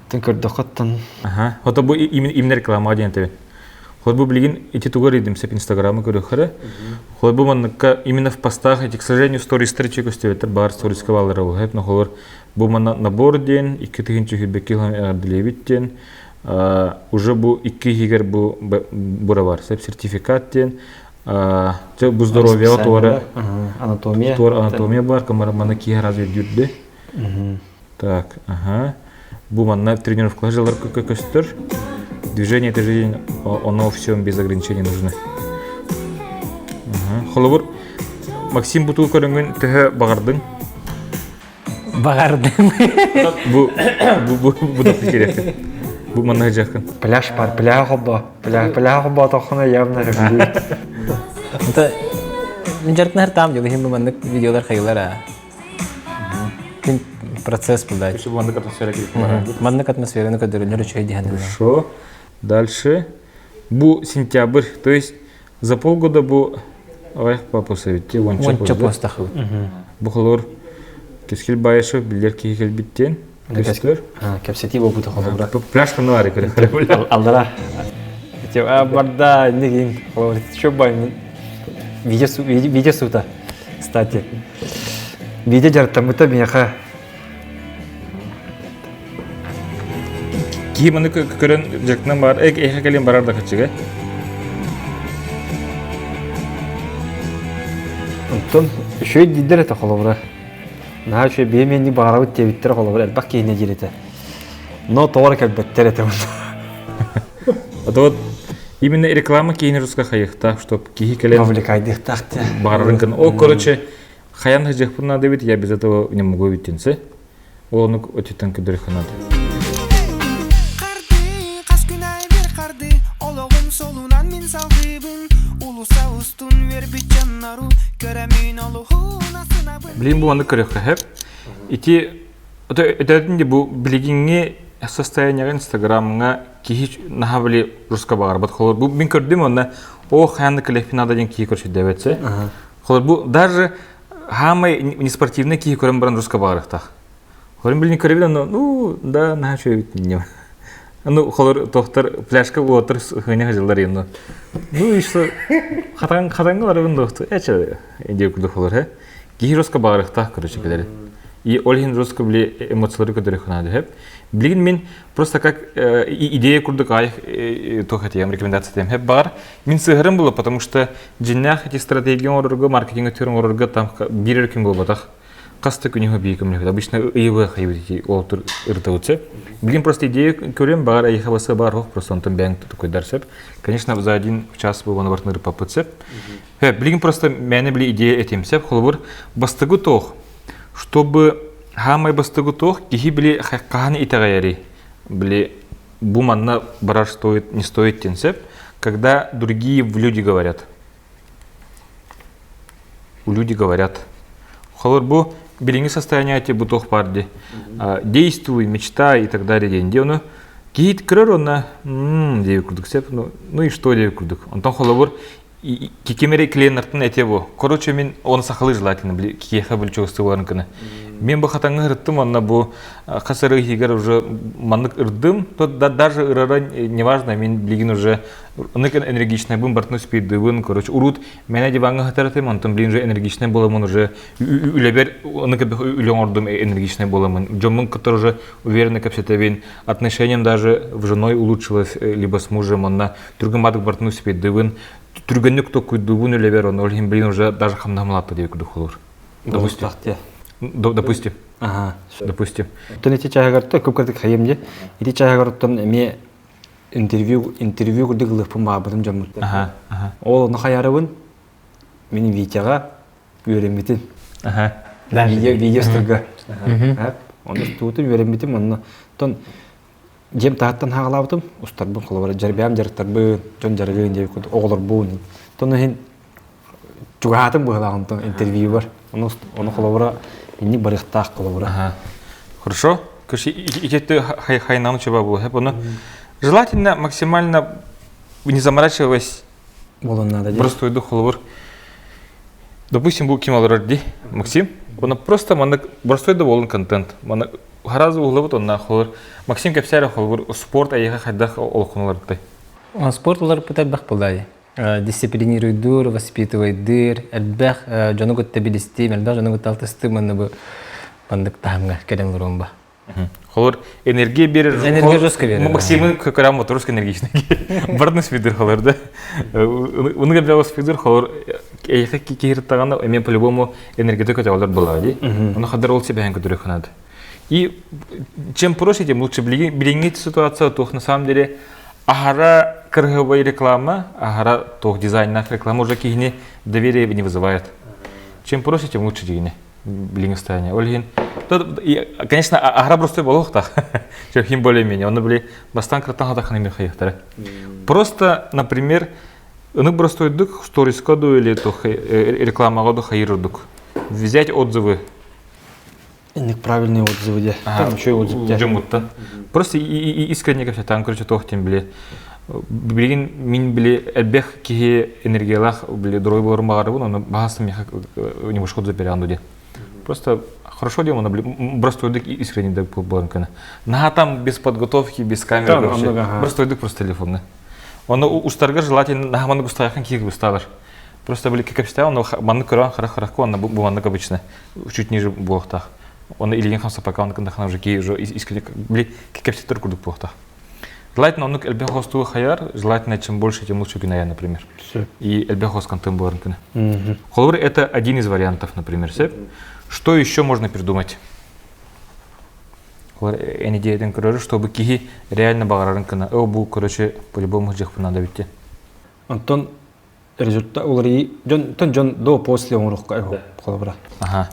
Тын көрдөххөттөн. Аха. Хото бу именно реклама диэн тэбин. Хот бу билигин ити тугар идим сеп инстаграмы көрөхөрө. Хот бу манныкка именно в постах эти, к сожалению, стористер чек көстүбэттер бар сториска баллара ол хэп нохолор бу манна набор диэн 2022 эҕэрдэлиэбит диэн уже бу икки иһигэр бу бура бар сеп сертификат диэн бу здоровье туора анатомия туора анатомия бар камара маны киһи разве дүрдү Так, ага. Бу манна тренировкалар жылар көстөр. Движение это жизнь, оно всем без ограничений нужно. Холобур, Максим бутуу көрүҥүн төһө баҕардыҥ? Баҕардым. Бу бу бу бу да керек. Бу манна жакын. Пляж бар, пляж хоббо. Пляж пляж хоббо тоххуна явно ревнует. Это мен жартынар там, деді хим маннык видеолар хайылар а. Күн процесс был дальше. Маннык атмосфера керек. Маннык атмосфераны көдөрөлөр үчүгэй диһэн. Хорошо. Дальше. Бу сентябрь, то есть за полгода бу ой папа советте уонча уонча постахы. Бу холор Кескил Баишев билер киһи кэлбиттен. Көстөр. Кэпсэтии буолбута холобура. Пляж ханна баар Аллара. Барда иннигин холобура шобай видео видео сута кстати. Видео дьарыктаммыта миэхэ Киһи маны көрөн дьарыктанан бар, эһэ кэлин барар да хаччыга. Онтон үчүгэй дииллэр этэ холобура. Наһаа үчүгэй биэмиэнни баҕарабыт диэбиттэрэ холобура элбэх киһини диир этэ. Но тоҕо эрэ кэлбэттэр этэ А то вот именно реклама киһини руска хайыхтаах, чтоб киһи кэлэн Вовлекайдыахтаах баҕарарын гын. О, короче, хайан хыдьыахпын надо бит, я без этого не могу битинсе. Ол онук өтүттэн көдөрөххө надо. Харды, хас күн аайы бир харды, олоҕум солунан мин салгыыбын, улуса устун үөрбүт дьоннору, көрөмүн олуһун асынабын. Блин, бу маннык көрүөххэ сөп. Ити өтөтүн де бу билигиҥҥи состояниеҕа Инстаграмҥа киһи наһаа били руска баҕарбат холор. Бу мин көрдүм онно о хаянны кэлэхпин надо диэн киһи көрсүдээбэтсэ. Холор бу даже хаамай неспортивный киһи көрөн баран руска баҕарыахтаах. Холор билин көрөбүн онно ну да наһаа үчүгэй эбит Ну, холор тохтар пляжка уотар хыня хажылар енді. Ну и что хатан хатанга барабын дохту. Эче индия курдук холор хэ. Киһи жестко баҕарыахтаах короче кэлэри. И ол иһин жестко били эмоциялары көтөрү ханады хэп. Билигин мин просто как идея курдук аайых туох этием рекомендация этием хэп баҕар. Мин сыһарым было, потому что дьиннээх эти стратегия оҥорорго, маркетинг өттүгэр оҥорорго там биир эрэ күн буолбатах. Хас да күнү биир көмөлөһөт. Обычно ыйыбы хайбыт ол ырытабыт сөп. Билигин просто идея көрүм, баҕар эйиэхэ баса баар ох, просто онтон бэйэҥ тукуйдар сөп. Конечно, за один час буолан бартын ырыппаппыт сөп. Билигин просто мээнэ били идея этим сөп. Холобур, бастыгы тоох, чтобы хаамай бастыгы тоох, киһи били хаһан итэҕэйэрий. Били бу манна барар стоит, не стоит диэн сөп. Когда другие люди говорят. Люди говорят. Холор бу билиҥҥи состояние бу туох баар ди. Действуй, мечтай и так далее диэн. Ди ону киһи көрөр онно диэби курдук сеп, ну, ну и что диэби курдук. Онтон холобур ким эрэ клиеннартан этиэ бу. Короче, мин оны сахалыы желательно били киһиэхэ били чугастыы кына. Мен бу хатаҥҥа ырыттым онно бу хас эрэ иһигэр уже маннык ырдым, то даже ырара неважно, мин билигин уже ынык энергичнайбын, бартын успейдыбын, короче, урут Мэнэ диваҥҥа сытар этим, онтон билин уже энергичнай буоламмын уже үлэбэр аны үлэ оҥордум энергичнай буоламмын. Дьоммун кытта уже уверенно кэпсэтэбин, отношениям даже в женой улучшилось, либо с мужем, онно түргэн баадык бартын успейдыбын, түргэнник токуйдубун үлэбэр, онно ол иһин билин уже даже хамнаһым диye курдук холур. Допустим. Допустим. Ага. Допустим. Оттон ити чааһыгар көп кырдык хайым дии. Ити чааһыгар оттон эмиэ интервью интервью курдук ылыахпын баҕарбытым дьоммуттан. Ол ону хайарыбын мин Витяҕа үөрэммитим. Видео видео устарга. Ону устубутум үөрэммитим онно тон дьиэм таһыттан хаалаабытым устарбын холобура дьарбиам дьарыктарбын дьон дьарыгын диэбит курдук оҕолорбун тон иһин чугаһаатым быһыылаах онтон интервьюбар ону ону холобура инник барыахтаах холобура Хорошо. Короче, ити хайнам чуба буолуо. Ону желательно максимально не заморачиваясь буолуон наада дии. Простойду холобур. Допустим, бу ким олорор ди, Максим. Оны просто маннык простой да болун контент. Маны харазы уһулабыт онна холор. Максим кэпсээре холобур спорт айыха хайдах олоххун Спорт олорпут элбэх буолла дисциплинируйдуур, воспитывайдыыр, элбэх дьону кытта билистиим, элбэх дьону кытта алтыстыым манна бу маннык таһымҥа кэлэн олоруом ба. Холор энергия берер. Энергия жестко берер. Максимы көкөрам моторус энергичный. Бардын спидер холор да. Уны габля спидер холор эйхе кихир тагана эме по-любому энергия көтө олор була ди. Уны хадыр ол себәһен көтөрө ханады. И чем проще, тем лучше. Билиҥҥи ситуация туох на самом деле аһара кыргыбай реклама, аһара туох дизайннаах реклама уже киһини доверие не вызывает. Чем проще, тем лучше дигини билиҥҥи состояние. Ол иһин, конечно, аһара простой буолуохтаах. Чем более-менее. Оны били бастан кыраттан хатаханы михайыхтара. Просто, например, ынык простойдук сториско ду или туох рекламаға ду хайыр Взять отзывы Инник правильные отзывы де. Там еще отзыв де. Дьоммуттан. Просто искренне кэпсэтэн короче туох тем били. Билигин мин били элбэх киһи энергиялаах били дорой болорун баҕарабын, ону баһастым миэхэ немножко отзыв де. Просто хорошо дело, но простойдук искренне да боларын кына. Наха там без подготовки, без камеры вообще. Простойдук просто телефонны. Оны устарга желательно наха маннык устаяхан киһи усталар. Просто били кэпсэтэ, оны маннык көрөн харах-харахка, онно бу маннык обычно чуть ниже буолуохтаах. Оны илиин хамсаппакка оннук гыннахына уже киһи уже искренне били кэпсэтэр курдук буолуохтаах. Желательно оннук элбэх хостуу хайар, желательно чем больше, тем лучше күнэйэ, например. И элбэх хос контент буоларын күнэ. Холобур, это один из вариантов, например, сеп. Что еще можно придумать? Эн идеятын көрөрү, чтобы киһи реально баҕарарын кына. О, бу, короче, по-любому дьахпын надо битти. Онтон результат уларыйыы дьон дьон до после оҥоруохха холобура. Ага.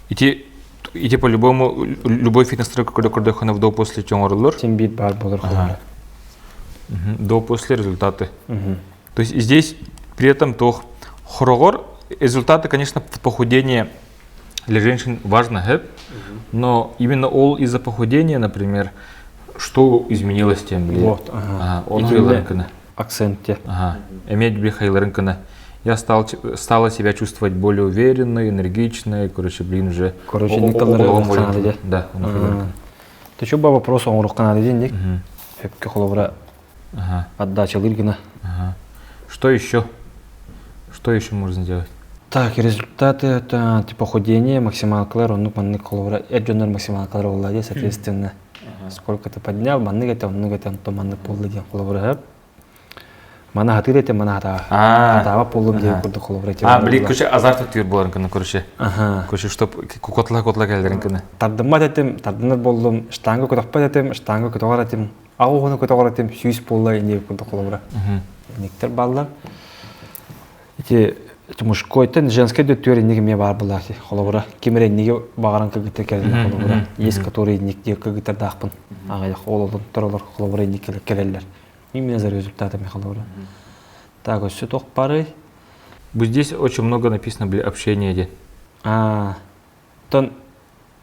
Ити ити по-любому любой фитнес-трек көрдөххүнэ в до после оҥоруллар. Син биир баар буолар холобура. До после результаты. То есть здесь при этом то хороҕор результаты, конечно, похудение для женщин важно, но именно ол из-за похудения, например, что изменилось тем Вот, ага. Он акцент те. Ага. Эметь кына. Я стал, стала себя чувствовать более уверенной, энергичной, короче, блин, уже... Короче, Да, Ты что, вопрос оҥоруохха наада диэн Хөпкө холобура отдачалыыр гына. Что еще? Что еще можно сделать? Так, результаты это типа похудение, максималкалар, оннук маннык холобура эр дьоннор максималкалар буолла дии, соответственно. Сколько ты поднял, маннык этэ, оннук этэ, онтон маннык буолла диэн холобура Мана хатыыр этэ, мана хатаабат буоллум диэн курдук холобура А, били, короче, азарт өттүгэр буоларын кына, короче. Короче, чтоб куотла-куотла кэллэрин кына. Тардыммат этим, тардынар буоллум, штанга көтөхпөт этим, штанга көтөҕөр этим, аҕуһуну көтөҕөр этим, сүүс буолла диэн курдук холобура. Никтер бааллар. Ити мужскойтан женскай дөттүгэр инник эмиэ баар буолла холобура ким эрэ инниги баҕаран кыргыттар кэлэллэр холобура есть которые инник диye кыргыттардаахпын аҕыйах ол олор холобура инник кэлэллэр именно за результатами холобура так өссө туох барый. Бу здесь очень много написано били общение диэн. Аа, тон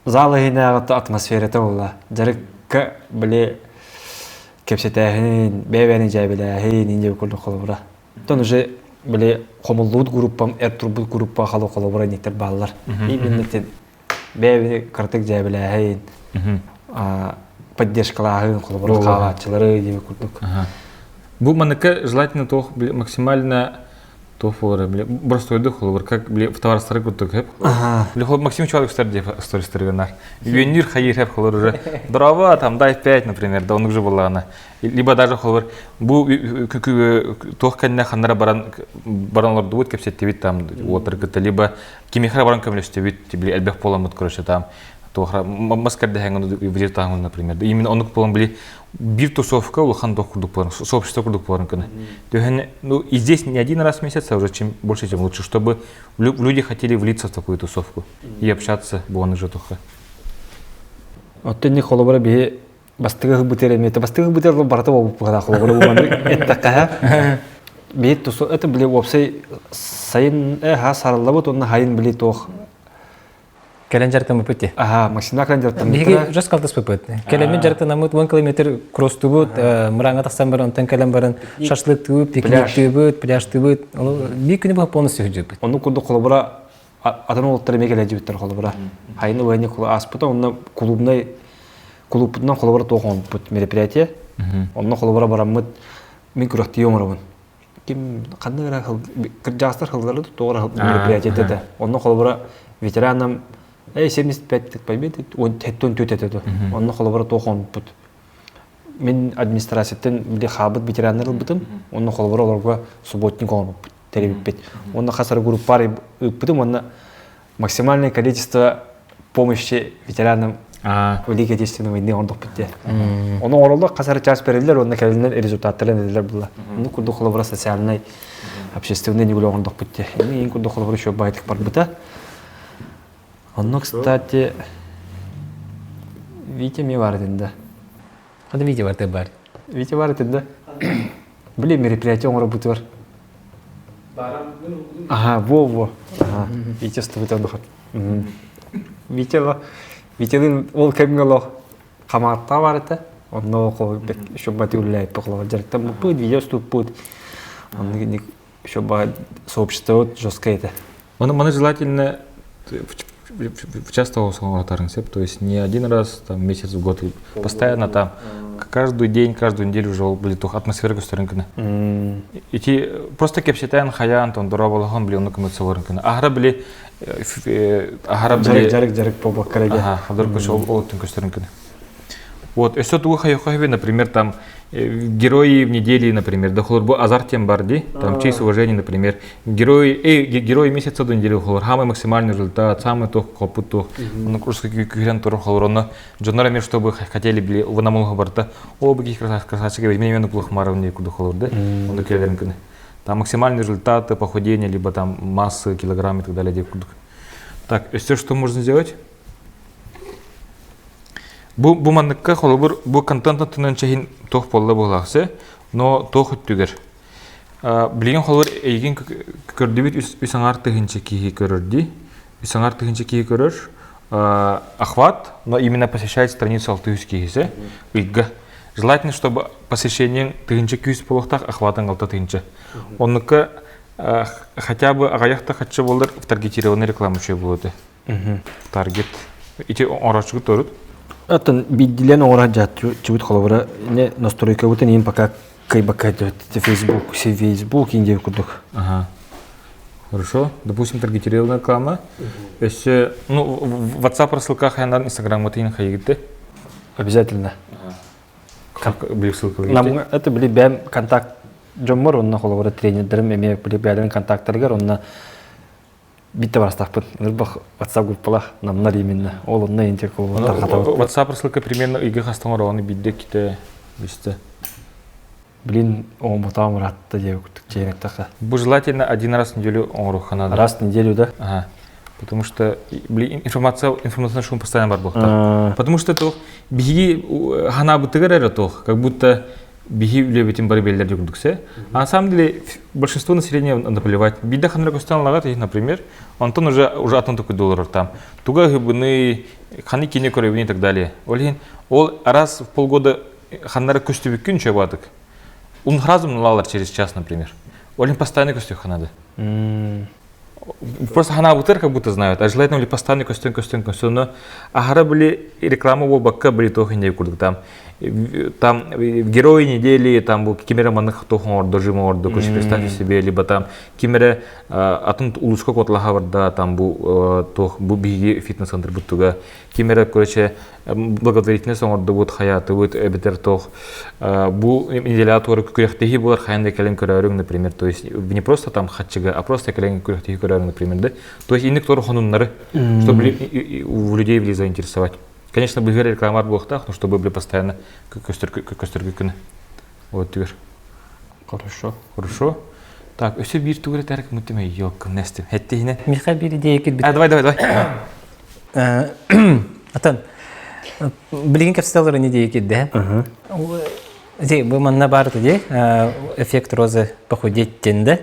зал иһинээҕи атмосферата буолла. Дьарыкка били кэпсэтээһин, бэйэ-бэйэни дьээбэлээһин инде курдук холобура. Тон уже били хомуллубут группам, эр турбут группа халу холобура инниктер бааллар. Именно бэйэбини кыратык дьээбэлээһин, поддержкалааһын, холобура хаалааччылары диэби курдук. Бу маныка желательно туох максимально туох буолара били простойдук холобур как били в товарстары курдук хэп били Максим Чуаловичтар диye стористарыгынар үйөннүүр хайыр хэп холор уже дрова там дай пять например да онук же буоллаҕына либо даже холобур бу туох кэннэ ханнара баран баран олордубут кэпсэттибит там уотар кытта либо кимиэхэ баран көмөлөстүбүт били элбэх буоламмыт короче там туохра мас кэрдэһэҥ выдержтааҥын например именно онук буолан били биир тусовка улахан туох курдук буоларын сообщество курдук буоларын кына төһөн ну и здесь не один раз в месяц а уже чем больше тем лучше чтобы люди хотели влиться в такую тусовку и общаться буоны же туха Оттон не холобура биһи бастыгы бытыр эмиэ бастыгы бытыр барыта буолбут холобура буолан эттэххэ биһи тусу это били уопсай сайын э сарыллабыт уонна хайын били туох Кэлэн дьарыктаммыппыт дии. Аха, Максимна кэлэн дьарыктаммыттара. Биһиги жестко алтыспыппыт. Кэлэммит дьарыктанаммыт 10 километр кросстубут, мырааҥҥа тахсан баран, онтон кэлэн баран шашлыктыыбыт, пикниктыыбыт, пляжтыыбыт. Биир күнү быһа полностью сылдьыбыт. Оннук курдук холобура атын уолаттар эмиэ кэлэ холобура. Хайыны военный ааспыта, онно клубнай клубпутунан холобура туох оҥорбуппут мероприятие. Онно холобура бараммыт мин күрэхтии оҥоробун. Ким ханнык эрэ кырдьаҕастар хыллары туох эрэ мероприятие этэ. Онно холобура ветеранам эй 75 победы 74 этэ то. Онно холобура туох оҥорбуппут. Мин администрацияттан били хаалбыт ветераннар ылбытым. Онно холобура олорго субботник оҥорбуппут, тэрийбиппит. Онно хас эрэ группаар ыыппытым уонна максимальное количество помощи ветеранам Великой Отечественной войны оҥордохпут диye. Ону оҥороллор хас эрэ час бериллэр уонна кэлиннэр результаттарын этэллэр була. Ону курдук холобура социальнай общественный ньүгүлэ оҥордохпут диye. Ини курдук холобура еще байтык барбыта. Онно, кстати, Витя ми бар этин да. Хада Витя бар бар. Витя бар этин да. Били мероприятие оҥоробутугар. Ага, во-во. Ага, Витя стыбыта духат. Витя Витялыын ол кэмҥэ олох хамааттаа бар этэ. Онно еще бати үлэлээппит холобур дьарыктаммыппыт, видео уступпут. Онно еще сообщество вот жесткое этэ. Маны, маны желательно часто сөп, то есть не один раз там месяц в год, постоянно там каждый день, каждую неделю уже будет атмосфера көстөрүн Ити просто кэпсэтэн хайаан тон дорооболохон били ону көмөт кына. Ахара били ахара били жарык жарык побок караге. Ага, хадыр көш ол оттун көстөрүн кына. Вот, өссө тугу хайохо например, там герои в неделе, например, да холор бу азарт тем барди, там честь уважение, например, герои, эй, герои месяца до недели холор, самый максимальный результат, самый тох копут тох, ну курс күрен тур холор, онно дьоннор эмиэ чтобы хотели били ванамулха барта, о, быги красавчик, мен именно плох маров не куду холор, да, он келерин кыны. Там максимальные результаты, похудение, либо там массы, килограмм и так далее, деп курдук. Так, все, что можно сделать? Бу бу манныкка холобур бу контент тынан чэһин туох буолла буолаахсы, но туох өттүгэр. Билигин холобур эйигин көрдүбүт үс аҥаар тыһыынча киһи көрөр дии. Үс аҥаар тыһыынча киһи көрөр. Охват, но именно посещает страницу 600 киһиси ыйга. Желательно, чтобы посещение тыһыынча күүс буолуохтаах, охватың 6 тыһыынча. Оннукка хотя бы аҕыйах да хаччы буоллар таргетированный реклама үчүгэй буолуо этэ. Таргет. Ити оҥорооччугут торут? Оттон биирдиилээн оҥорор дьааччыбыт холобура не настройкабытын иин пока кыайбакка Facebook, Facebook иин диэбит курдук. Ага. Хорошо. Допустим, таргетированная реклама. Өссө, ну, в WhatsApp рассылка хайандан Instagram тыйын хайыгытты. Обязательно. Били ссылка Нам это били бэм контакт дьоммор онно холобура тренердерим эмиэ били бээлэрин контактарыгар онно Битте барастахпыт. Ырбах WhatsApp группалах намнар именно. Ол онно интеркол тарҕатабыт. WhatsApp рассылка примерно ыйга хастан ороҕону биирдэ ките бисте. Блин, оҥоботоом ыраатта диэ курдук чэйнэктаха. Бу желательно один раз в неделю оҥоруохха надо. Раз в неделю, да? Ага. Потому что, блин, информация, информационный шум постоянно бар буолуохтаах. Потому что туох биһиги ханаабытыгар эрэ туох, как будто биһи үлэбитин бары беллер курдуксе. А на самом деле большинство населения наплевать. Биде ханра көстөн лагат, например, онтон уже уже атын такой доллар там. Туга хыбыны, ханы кине көрөбүн и так далее. Ол иһин ол раз в полгода ханнара көстүбүккүн чөбатык. Он сразу мналар через час, например. Ол иһин постоянно көстүк ханады. Просто ханаабытыр как будто знают, а желательно ли постоянно көстөн көстөн көстөн, но ахара были реклама буолбакка были туох инде курдук там там герои недели там бу кимере маннык туох оҥордо жим оҥордо короче представьте себе либо там кимере атын улууска куоталаха барда там бу туох бу биһиги фитнес-центр буттуга ким эрэ короче благотворительность оҥордубут хайаатыбыт эбэтэр туох бу неделя туора күрэхтэһии буолар хайан да кэлэн көрөөрүҥ например то есть не просто там хаччыга а просто кэлэн күрэхтэһии көрөөрүҥ например да то есть инник туора хонуннары чтобы у людей были заинтересовать конечно быһыар рекламар буолуохтаах но чтобы были постоянно көстөргө күнэ вот түгэр Хорошо. Хорошо. Так, өссө биир тугу эрэ этэр кымыттым ёк, нэстим. Хэттиһинэ. Миха биир идея кэлбит. А, давай, давай, давай. Атан, билигин кэпсэтэллэр идея кирдэ. Ди, бу манна баар ди, эффект розы похудеть диэн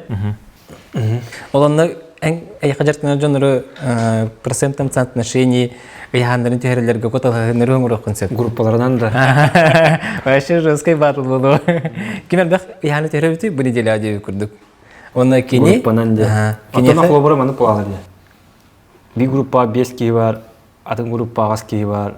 Ол онно эйиэхэ дьарыктанар дьоннору процентом соотношений ыйаһааннарын түһэрэллэргэ куталаһыннары оҥоруоххун сөп. Группаларынан да. Вообще жесткий батл буолуо. Ким элбэх ыйаһааны түһэрэ бу неделя диэби курдук. Онно кини Группанан де. Оттон холобура маны буолар де. Бир группа 5 киһи бар, атын группа 8 киһи бар.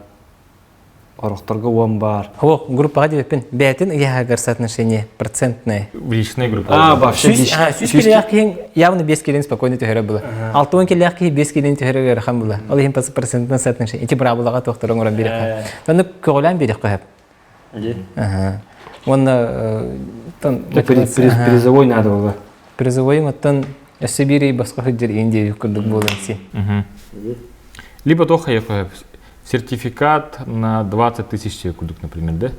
Орохторго уон баар. О, группаҕа диэбиппин. Бэйэтин ыйааһыгар соотношение процентное. В личной группе. А, вообще Сүүс килэлээх киһиҥ явно 5 килин спокойно түһэрэ була. 60 килэлээх киһи 5 килин түһэрэ ыарахан була. Ол иһин процентное соотношение. Ити быраабылаҕа туохтар оҥорон биэриэххэ. Онно көҕүлээн биэриэххэ сөп. Уонна Призовой надо было. Призовой оттон өссө биир босхо сылдьар иин курдук буолан си. Либо то сертификат на 20 тысяч курдук, например, да?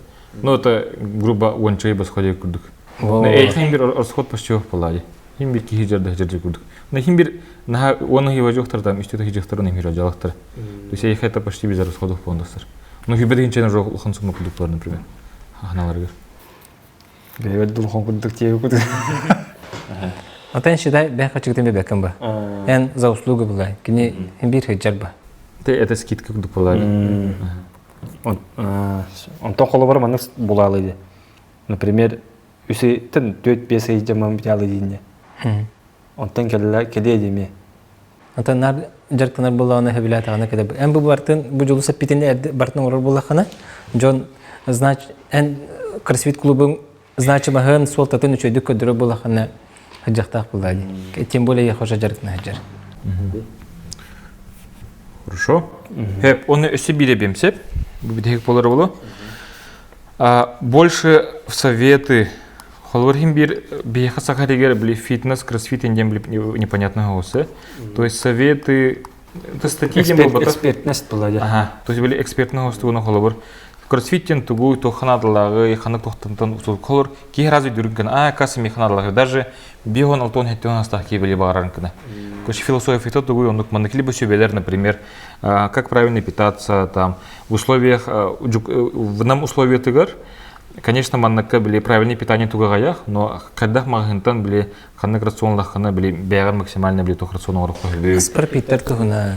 Ну, это грубо уончай босходе курдук. Эйхин бир расход почти палади. Хим бир кихи жерде жерде курдук. Но хим бир на он его жохтар там иште тахи жохтар на хир жалахтар. То есть их это почти без расходов пондастар. Ну хибер хинчен жох улхан сумма курдук например. Ханаларгар. Бэйбэт дулхан курдук тиэби курдук. Отан считай, бэн хачыгытын бэбэккэн ба. Эн за услугу была. Кини бир хыджар ба. Ты это скидка курдук буолар. Онтон холобура маннык булаалы ди. Например, үсейтен төрт бес ый жаман биталы диинне. Онтон кэллэ кэлиэ диэми. Онтон нар дьарыктанар буоллаҕына сөбүлээтаҕына кэлэ. Эн бу бартын бу дьолу саппитин бартын оҥорор буоллаххына, дьон знач эн кроссфит клубун значимаһын суолтатын үчүгэйдик көрдөрөр буоллаххына сылдьахтаах буоллаа дии. Тем более я хожа дьарыктана сылдьар. Хорошо. Хеп, оны өссө бире бемсеп. Бу битек болар болу. Больше в советы Холобур хим бир биһиэхэ саха иһигэр били фитнес, кроссфит диэн били непонятно голосы. То есть советы это статьи диэн буолбата. Экспертность была дьэ. Ага. То есть били экспертный голостугуна холобур кроссфит диэн тугу туохханаадалааҕый, ханнык туохтантан холор киһи разве дүрүн гына аа касса механаадалааҕый даже биһон алтон хеттен астах киһи били баҕарарын гына. Короче, философията тугуй оннук маннык либо сүбэлэр, например, как правильно питаться там в условиях в нам условиятыгар Конечно, манныкка били правильный питание тугаҕайах, но хайдах маҕаһыынтан били ханнык рационлаххына били бэйэҕэр максимально били туох рацион оҥороххо сөбүй. Спарпиттер туһуна.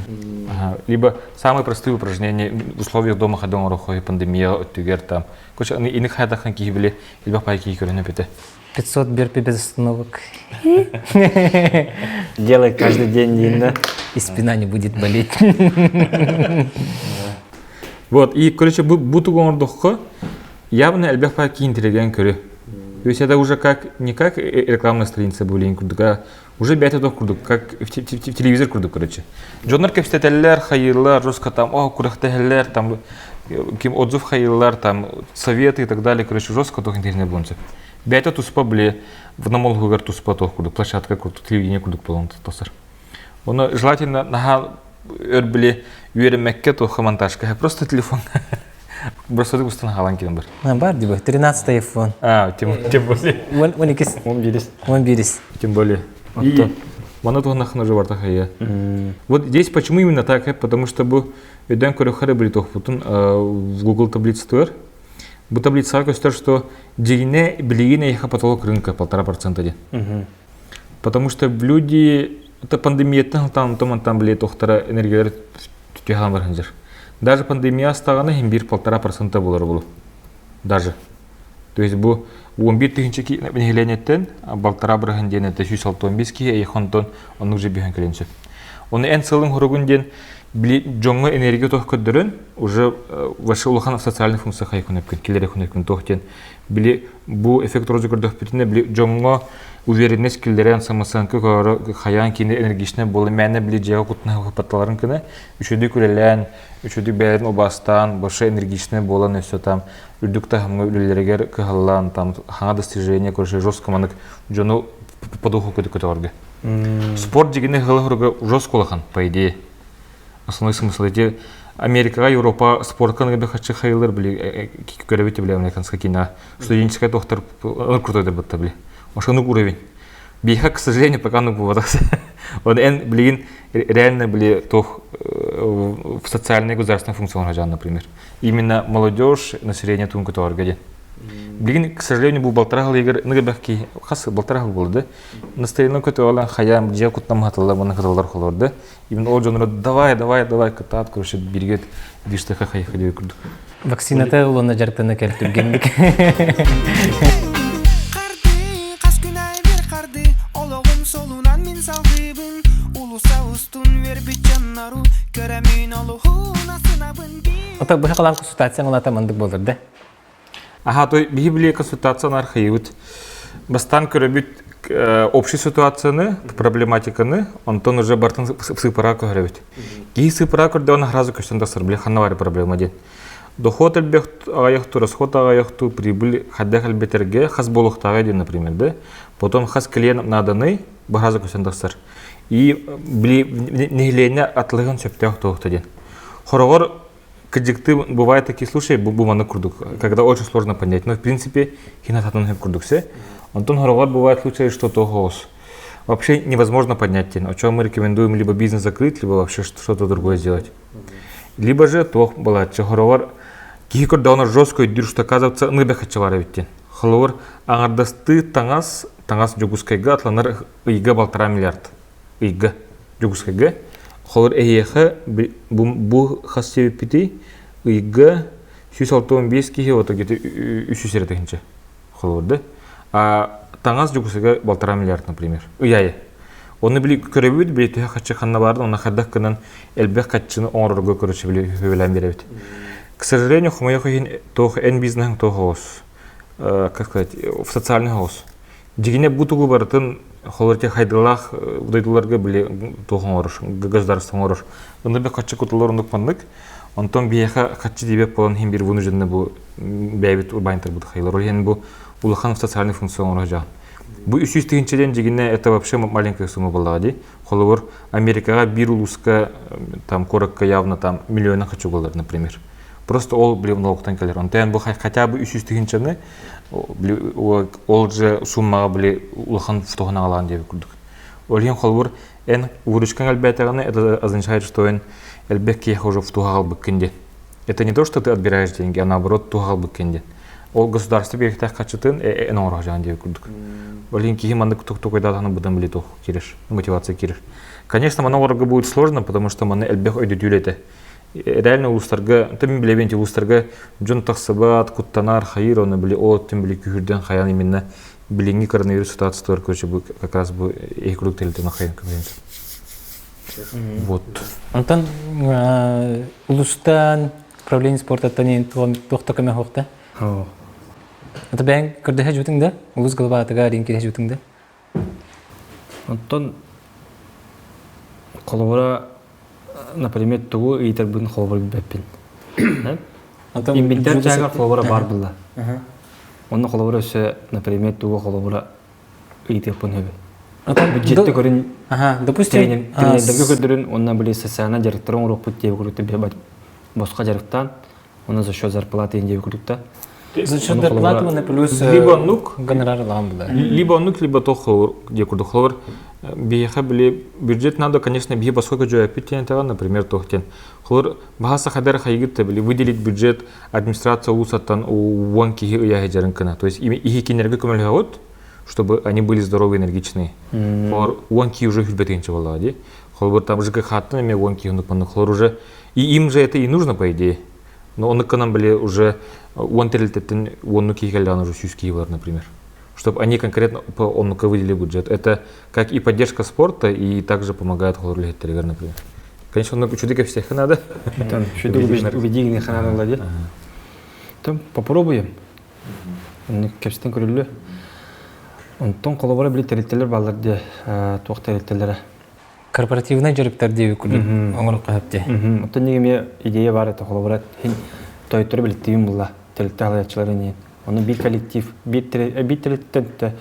Либо самые простые упражнения в условиях дома хайдах оҥороххо пандемия өттүгэр там. Короче, ини хайдаххан киһи били элбэх пай киһи көрөнө бүтэ. 500 берпи без остановок. Делай каждый день день, да? И спина не будет болеть. Вот, и, короче, бу тугу оҥордоххо, явно элбэх паа киинтиреген көрү. То есть это уже как, не как рекламная страница были, курдук, а уже бэйэтэ курдук, как в телевизор курдук, короче. Дьоннор кэпсэтэллэр, хайыыллар, жестко там, о, күрэхтэһэллэр, там, ким отзыв хайыыллар, там, советы и так далее, короче, жестко туох интернет буолан сөп. Бэйэтэ туспа, били, в намолгугар туспа туох курдук, площадка курдук, телевидение курдук буолан тахсар. Оны желательно наһаа өр били үөрэммэккэ туохха монтажка просто телефон просто устан хаалан киирэн бар. Бар диба, 13 iPhone. А, тем, тем более. Он икис. Он бирис. Он бирис. Тем более. И мана туһунахын уже барта хайа. Вот здесь почему именно так, потому что бу өйдөн көрөхөрө били тохпутун в Google таблица тур. Бу таблицаҕа көстөр, что дьиҥинэ билигин эйиэхэ потолок рынка 1,5% диэн. Потому что люди это пандемияттан там там там биле тохтара энергиялар түһэн баран Даже пандемия астаҕына иһин 1,5% болар болу. Даже. То есть бу 11 тыһыынча нэһилиэнньэттэн балтараа бырыһын диэн это 165 киһи эйиэхэ оннук же биһэн кэлэн сөп. Оны эн сылын хоругун диэн били дьоҥҥо энергия тох көрдөрөн уже вообще улахан социальный функция хайкун өпкүн килere күн туох диэн били бу эффект розы көрдөхпүтүнэ били дьоҥҥо уверенность киллэрэн самооценка көрө хайаан кини энергичнай буола мээнэ били дьиэҕэ куттана патталарын кына үчүгдүк үлэлээн үчүгдүк бэйэлэрин убаастаан больше энергичнай буолан өссө там үрдүк таһымҥа үлэлэригэр кыһаллаан там хаҥа достижение короче жестко манык дьону по духу көтөҕөргө спорт дьигини хылы жестко улахан по идее основной смысл эти Америкаҕа Европа спортка хаччы хайылар били көрөбүт били американская кино студенческая тохтор крутой бытта били ошону уровень биһиэхэ к сожалению пока ну буолбатах он эн билигин реально били тох в социальной государственной функция например именно молодежь население туун көтөҕөргө диэн билигин к сожалению бу балтараа хыл ыгар ныгы ки хас балтараа хыл буолду настроение көтөҕөлөн хайаан дьиэ куттан хатыллар маны хатыллар холорду именно ол дьоннор давай давай давай кытаат короче бирге движтэхэ хайха диye курдук Вакцината уланна дьарыктана кэл түргэнник. Хас күн аайы бир харды олоҕум солунан мин салгыыбын улуса устун үөрбүт дьоннору көрөмүн олуһун асынабын Ото быһа халаан консультация ылата мандык болар да. Аха, то биһи биле консультацияны архайыбыт. Бастаан көрөбүт общий ситуацияны, проблематиканы, онтон уже бартын сыпыра көһөрөбүт. Киһи сыпыра көрдөҕүнэ сразу көстөн тахсар, били ханна баар проблема диэн. Доход элбэх аҕайахту, расход аҕайахту, прибыль хайдах элбэтэргэ хас буолуохтааҕый диэн, например, да. Потом хас клиент нааданы бу сразу көстөн тахсар. И били нэһилиэнньэ атлыгын сөптөөх туохта диэн. Хороҕор кыдьыкты бывают такие случаи, бу маннык курдук, когда очень сложно понять. Но в принципе хинататын хөп курдук се. Онтон хороҕор бывает случаи, что того вообще невозможно поднять тень. О чем мы рекомендуем либо бизнес закрыть, либо вообще что-то другое сделать. Либо же туох балаччы хороҕор киһи көрдөҕүнэ жестко өйдүүр, что оказывается ынырда хаччылар эбиттин. Холобур, аҥардастыы таҥас, таҥас Дьокуускайга атланар ыйга 1,5 миллиард. Ыйга Дьокуускайга. Холобур, эһиэхэ бу хас сиэбиппитий ыйга 165 киһи ото где-то 300 эрэ тыһыынча холобур да. А таҥас Дьокуускайга 1,5 миллиард, например. Ый аайы. Оны били көрөбүт, били төһө хаччы ханна баарын, онно хайдах гынан элбэх хаччыны оҥорорго короче били үбүлээн биэрэбит. К сожалению, хомойуох иһин туох эн бизнеһиҥ туох оҕус, как сказать, в социальный оҕус. Дьигинэ бу тугу барытын холор те хайдылаах дойдуларга били туох оҥорор, государство оҥорор. Онно бе хаччы кутулар оннук маннык. Онтон биһиэхэ хаччы диэбэт буолан иһин бир вынуждены бу бэйэбит урбаанньыктарбыт хайылар. Ол иһин бу улахан социальный функция оҥоро дьаҕан. Бу 300 тыһыынча дьигинэ это вообще маленькая сумма буоллаҕа дии. Холобур, Америкаҕа биир улууска там куоракка явно там миллиона хочу буолар, например. Просто ол били налогтан кэлэр. Онтон бу хотя бы 300 тыһыынчаны ол же суммаҕа били улахан фотоһун аҕалаан диэбит курдук. Ол иһин холобур эн выручкаҥ элбээтэҕинэ это означает, что эн элбэх киһиэхэ уже туһа аҕалбыккын диэн. Это не то, что ты отбираешь деньги, а наоборот туһа аҕалбыккын диэн. Ол государство биэриктээх хаччытын эн оҥоро сылдьаҕын диэбит курдук. Ол иһин киһи маннык токойдаатаҕына быдан били туох киирэр, мотивация киирэр. Конечно, маны оҥорорго будет сложно, потому что маны элбэх өйдөтүү этэ. Реально улуустарга, то мин билэбин улуустарга дьон тахсыбат, куттанар, хайыр, оны били ол өттүн били күһүрдэн хайан именно билиҥҥи коронавирус ситуациятыгар короче бу как раз бу эһи курдук тэрилтэн хайан көмөйөн Вот. Онтон улуустан управление спортаттан туох да көмө суохта. Это бэйэҥ көрдөһө жутуҥ да? Улус главатыгар инкире жутуҥ да? Онтон холобура, например, тугу ыйытарбын холобур билбэппин. Инвентарь чаагар холобура бар булла. Онно холобура өссө, например, тугу холобура ыйытыахпын сөбүй. Бюджетте көрүн допустим, тренердерге көрдөрүн, онно били социальный дьарыктар оҥоруохпут диэбит курдук босхо дьарыктаан, онно за счет зарплаты диэбит курдук да. За счет зарплаты уонна плюс либо оннук гонорар ылаҕын була. Либо оннук, либо тох дии курдук холобур биһиэхэ били бюджет надо, конечно, биһи поскольку дьоэппит диэн например, туох диэн. Холобур баһа сахадар хайгыт та били выделить бюджет администрация улуусаттан уон киһи ыйа сылдьарын кына. То есть иһи кинилэргэ көмөлөһөҕүт, чтобы они были здоровы, энергичные. Холобур уон киһи уже хүлбэтигинче буоллаҕа дии. Холобур там ЖКХ-ттан эмиэ уон киһи оннук маннык. Холобур уже и им же это и нужно, по идее. Но оннукканан били уже уон тэрилтэттэн уонну киһи кэллэҕинэ уже сүүс киһи бар, например. Чтобы они конкретно по оннука выделили бюджет. Это как и поддержка спорта, и также помогает холорлиһиттэригэр, например. Конечно, оннук үчүгэй кэпсиэххэ надо. Үчүгэй убедительный ханаа дии. Там попробуем. Оннук кэпсэтэн көрүллүө. Онтон холобура били тэрилтэлэр бааллар дии туох тэрилтэлэрэ. Корпоративнай дьарыктар диэби курдук оҥоруохха сөп дии. Оттон эмиэ идея баар этэ холобура иһин тойоттору билиттиибин булла тэрилтэ салайааччылары иһин. Ону биир коллектив биир биир тэрилтэттэн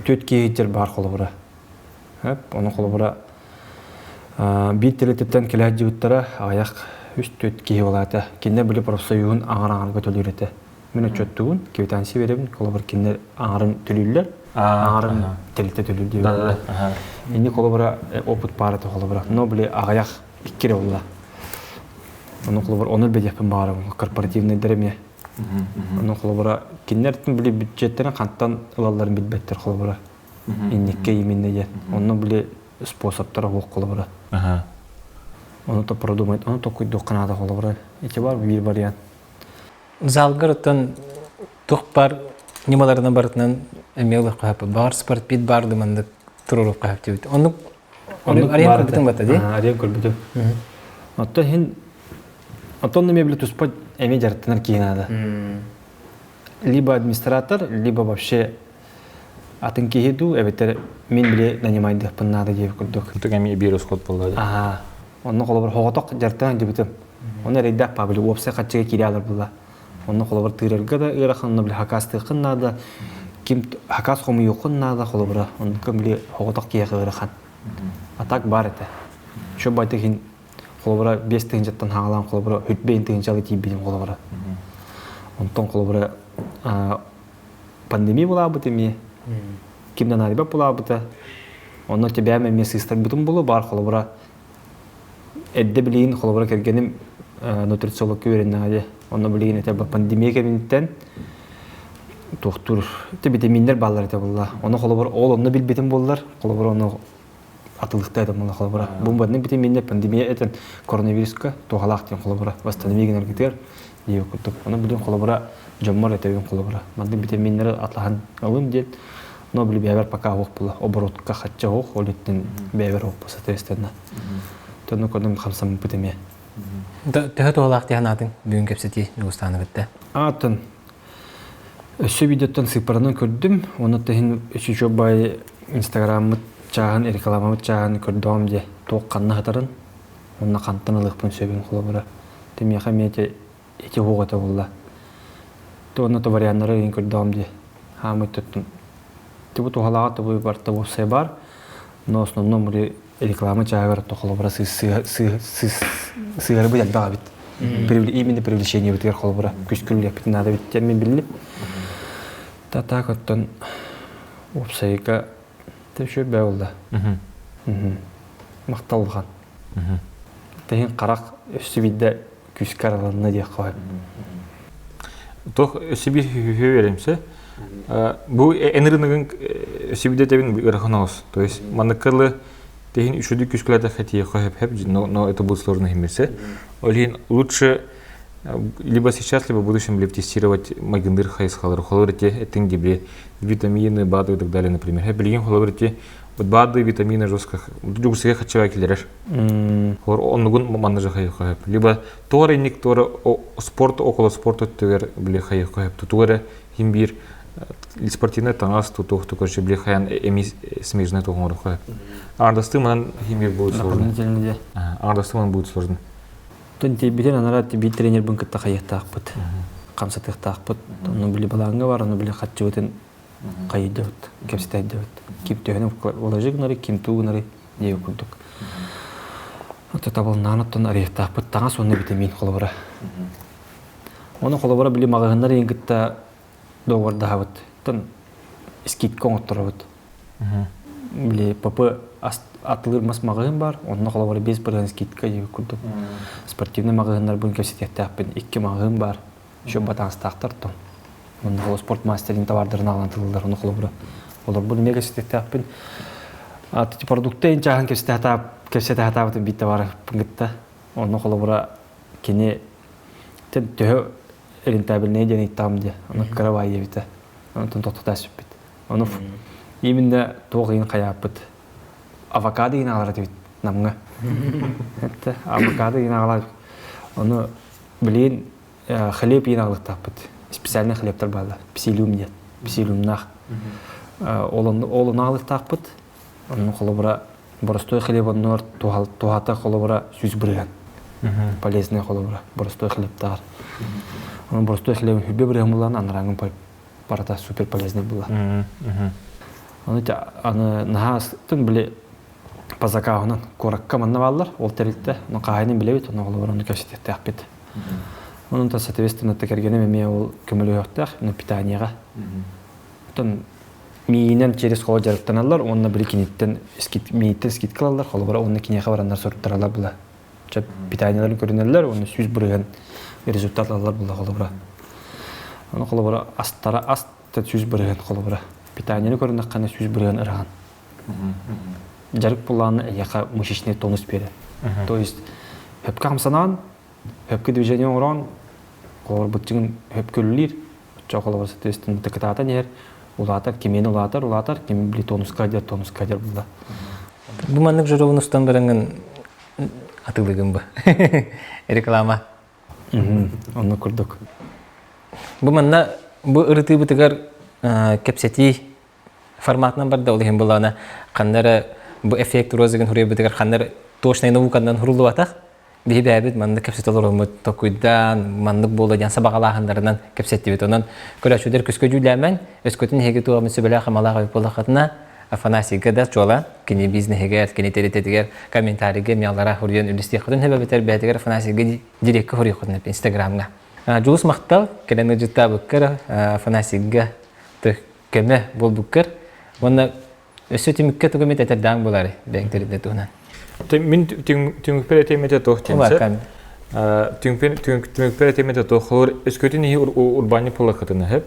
түөрт киһи баар холобура. Ону холобура биир тэрилтэттэн кэлэ сылдьыбыттара аҕыйах үс-түөрт киһи буолаата. Кинилэр били профсоюһун аҥар-аҥарга төлүүр этэ. Мин отчуоттугун, квитанция биэрэбин, холобур кинилэр аҥарын төлүүллэр, аҥарын тэрилтэ төлүүр диэбит. Инник холобура опыт баар этэ холобура. Но били аҕыйах икки эрэ буолла. Ону холобур ону бэдиэхпин баҕарабын корпоративнайдар эмиэ. Ону холобура кинилэр били бюджеттэрин хантан ылалларын билбэттэр холобура. Инникке именно диэн. Онно били способтара суох холобура. Ону то продумать, ону толкуйдуохха наада холобура. Ити бар биир вариант. Залгар оттон туох баар ньымаларынан барытынан эмиэ ылыахха сөп. Баҕар спортпит баар да маннык туруоруохха сөп диэбит. Оннук Оннук арыйан баар көрбүтүҥ этэ. батта дии? Арыйан көрбүтүм. Оттон иһин оттон эмиэ били туспа эмиэ дьарыктанар киһи наада. Либо администратор, либо вообще атын киһи дуу, эбэтэр мин били нанимайдыахпын наада диэбит курдук. Ытык эмиэ биир расход буолла дии. Аhaa. Онно холобур хоҕотох дьарыктанан дьыбытым. Онно эрэйдээх паа били уопсай хаччыга киирэ алар буолла. Онно холобур тыырарга да ыарахан, онно били хакаастыаххын наада, ким хакаас хомуйуоххун наада холобура. Оннука били хоҕотох киһиэхэ ыарахан. А так баар этэ. Чө байтык иһин холобура биэс тыһыынчаттан хаалаан холобура хүрбэйин тыһыынчалы тиийбитим холобура. Онтон холобура пандемия булаабыт эмиэ. Ким да наадыйбат булаабыта. Онно тебээм эмиэ сыыстарбытым булу баар холобура Эрдэ билигин холобура кэргэним нутрициологка үөрэннэҕэ дии. Онно билигин этэ пандемия кэмиттэн туохтуур витаминнэр бааллар этэ буолла. Ону холобур ол онно билбитим буоллар, холобур ону атылыхта этэ буолла холобура. Бу маннык витаминнэр пандемия этэн коронавируска туһалаах диэн холобура восстанови гынаргытыгар диир курдук. Ону билигин холобура дьоммор этэбин холобура. Маннык витаминнэри атлаһан ылын диэн но били бэйэбэр пока суох була оборотка хачча суох ол иттэн бэйэбэр суох соответственно Тонну көрдүм хамсаммыппыт эмиэ. Төһө туһалаах дии санаатыҥ бүгүн кэпсэтии Ньугустааны кытта? Аатын өссө видеоттан сыыппаранан көрдүм. Оны тэһин үчүчү бай инстаграммыт чааһын, рекламамыт чааһын көрдөҕүм дии. Туох ханна сытарын, онно хантан ылыахпын сөбүн холобура. Тимиэхэ эмиэ ити уһук этэ буолла. Уонна то варианнары ыйын көрдөҕүм дии. Хаамый туттун. Тибу туһалааҕа тобу барта уопсай бар. Но основном били реклама чааһыгар холобура сыһыарбыт элбэх эбит. Именно привлечениебытыгар холобура күскүллүөхпүтүн наада эбит диэн мин биллим. Та так оттон уопсайга үчүгэй бээ буолла. Махтал улахан. Тэһин харах өссө биирдэ күүскэ араланна диэххэ сөп. Туох өссө биир үһү Бу эн рыногын өссө биирдэ этэбин ыарахан оҕус. То есть манныккылы тэһин үчүгэй күскүлэтэ хэтиэххэ хөп но, но это будет сложно химмерсе. Ол иһин лучше либо сейчас, либо в будущем либо тестировать майгындыр хайысхалары. Холобур эти этиң дебри витамины, БАДы и так далее, например. Билигин холобур эти вот БАДы, витамины жестко дьугусыга хаччыга килерер. Холор оннугун манна же хайыха Либо туора инник туора спорт около спорта түгер били хайыха Тугары хим биир спортивный таҥас тутуох короче били хаян эми смежный туһуҥар Ардасты манан хим биир будет сложно. Ардасты манан будет сложно. Тон тиийбитин анара биир тренербин кытта хайыахтаахпыт, хамсатыахтаахпыт. Ону били балааҥҥа бар, ону били хаччыбытын хайыйдыбыт, кэпсэтээйдибит. Ким төһөнү уложи гынары, ким туу гынары диэбит курдук. Ото табылнаан оттон арыйахтаахпыт таҥас уонна витамин холобура. Оны холобура били маҕаһыыннар иһин кытта договордаһабыт. Тон скидка оҥотторобут. Били ПП атылыыр мас маҕаһыын бар, онно холобура 5% скидка диэбит курдук. Спортивный маҕаһыыннарбын кэпсэтиэхтээхпин. Икки маҕаһыын бар. Еще батаастаахтар тон. Онно холо спорт мастерин товардарын аҕалан тылылар, ону холобура олорбун эмиэ кэпсэтиэхтээхпин. Продукты ин чааһын кэпсэтэ сатаабытым биир товары кытта. Онно холобура кини төһө рентабельнай диэн ыйыттаҕым диye. Ону кыра баай диэбитэ. Онтон тохтото сүппүт. Ону именно туох ыйын хайааппыт. Авокадо ыйын аҕалар этибит Намҥа. Авокадо ыйын аҕалар. Ону билигин хлеб иин аҕалыктаахпыт. Специальный хлебтар бааллар. Псилиум диэн. Псилиумнаах. Ол ону аҕалыктаахпыт. Онно холобура боростуой хлеб оннугар туһата холобура 100%. Полезный холобура боростуой хлебтааҕар. Онон боростуой хлеб 100% булан анарааҥын барыта супер полезный була. Аны аны наһаа били по заказынан куоракка манна бааллар ол тэрилтэ ону хаһайынын билэбит ону холобура ону кэпсэтиэхтээхпит. Онон та соответственно кэргэним эмиэ ол көмөлөһүөхтээх питанияҕа. Оттон миинэн через холо дьарыктаналлар уонна били киниттэн мииттэн скидка ылаллар холобура уонна киниэхэ бараннар суруттараллар була. Чэ питанияларын көрүнэллэр уонна 100% результат ылаллар була холобура. Ону холобура астара ас 100% холобура. Питанияны көрүнэххинэ 100% ырахан. Дьарык буллаҕына эйиэхэ мышечный тонус биэрэр. То есть хөпкө хамсанаан, хөпкө движение оҥороон, холобурбутчугун хөпкө үлэлиир, оччо холобур соответственно кытаатан иһэр, улаатар, кимиэн улаатар, улаатар, ким били тонуска дьэр, тонуска дьэр булла. Бу маннык журовун устан бараҥын атыылыгын бу. Реклама. Онно курдук. Бу манна бу ырытыыбытыгар кэпсэтии форматынан барда ол иһин булаана ханна эрэ бу эффект розыгын хуруйбутугар ханна эрэ точнай науканан хуруллубатах биһи бэйэбит маннык кэпсэтэ олороммут токуйдаан маннык буола диэн сабаҕалааһыннарынан кэпсэттибит онон көрөөччүлэр күскэ дьүүллээмэн өскөтүн эһиги туоҕаммыт сүбэлээх амалаах эбит буоллаххытына Афанасийга да чуола кини бизнеһигэр кини тэрилтэтигэр комментарийга эмиэ хуруйан үллэстиэххитин сөп эбэтэр бэйэтигэр Афанасийга дирекка хуруйуоххутун инстаграмҥа Дьулус махтал кэлэн ыдьыттаабыккар Афанасийга көмө буолбуккар уонна өссө түмүккэ тугу эмит этэрдээн буолаары бэйэҥ тэрилтэ туһунан. Мин түмүкпэр этиэм этэ туох диэн Түмүкпэр этиэм этэ туох холор өскөтүн иһи урбаанньык буоллаххытына сөп.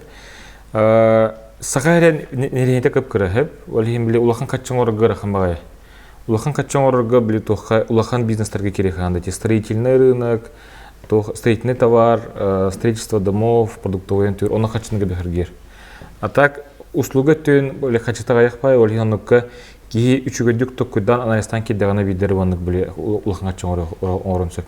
Саха эрэн нэриэнэтэ кып-кыра сөп. Ол иһин били улахан хаччы оҥорорго ыарахан баҕайы. Улахан хаччы оҥорорго били туохха улахан бизнестарга кириэхэ наада. Строительный рынок, туох строительный товар, строительство домов, продуктовый түр, онно хаччыны бэхэргиэр. А так услуга өттүн били хаччыта аҕыйах баай, ол иһин оннукка киһи үчүгэйдик токкуйдаан анализтаан киирдэҕинэ биирдэр уоннук били улахан хаччы оҥорон сөп.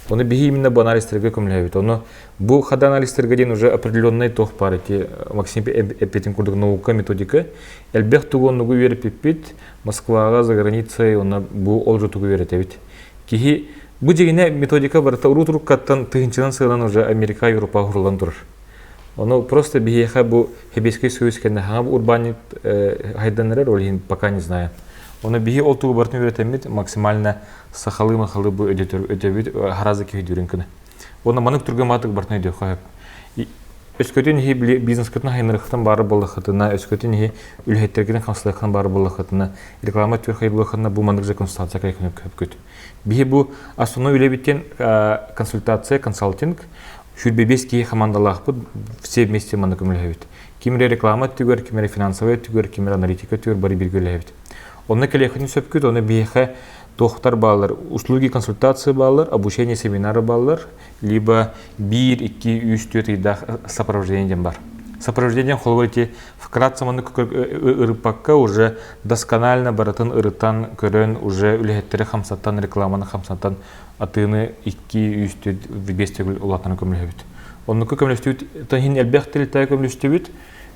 Ону биһи именно бу анализтарга көмөлөһөбүт. Ону бу хада анализтарга диэн уже определенный туох баар ити Максим эппитин курдук наука, методика. Элбэх тугу оннугу үөрэппиппит Москваҕа, за границей, онно бу ол же тугу үөрэтэбит. Киһи бу дьиҥинэ методика барыта урут-уруккаттан тыһыынчанан сыалан уже Америка, Европа уһуруллан турар. Ону просто биһиэхэ бу Сэбиэскэй Союз кэннэ хаҥа бу урбаанньыт хайдан эрэр, ол иһин пока не знаю. Ону биһи ол тугу барытын үөрэтэммит максимально сахалыы-махалыы бу өдөбүт харазы киһи өйдүүрүн гына. Уонна маннык түргэн маатык барытын өйдүөххэ сөп. Өскөтүн иһи били бизнескытын хайынарыхтан баары буоллаххытына, өскөтүн иһи үлэһиттэргитин хамсалыаххын баары буоллаххытына, реклама түөр хайбылаххытына бу маннык же консультация кайхын көпкүт. Биһи бу основной үлэбиттен консультация, консалтинг, 25 киһи хамаандалаахпыт, все вместе манна көмөлөһөбүт. Ким эрэ реклама өттүгэр, ким эрэ финансовый өттүгэр, ким эрэ аналитика өттүгэр бары бииргэ үлэлэһэбит. Онно кэлиэххитин сөпкүт, ону биһиэхэ туохтар бааллар, услуги консультации бааллар, обучение семинары бааллар, либо биир, икки, үс, түөрт ыйдаах сопровождение диэн бар. Сопровождение холобур ити вкратце маннык ырыппакка уже досконально барытын ырытан көрөн уже үлэһиттэри хамсатан рекламаны хамсатан атыыны икки, үс, төрт, биэс төгүл улаатан көмөлөһөбүт. Оннуку көмөлөстүбүт, иһин элбэх тэрилтэҕэ көмөлөстүбүт,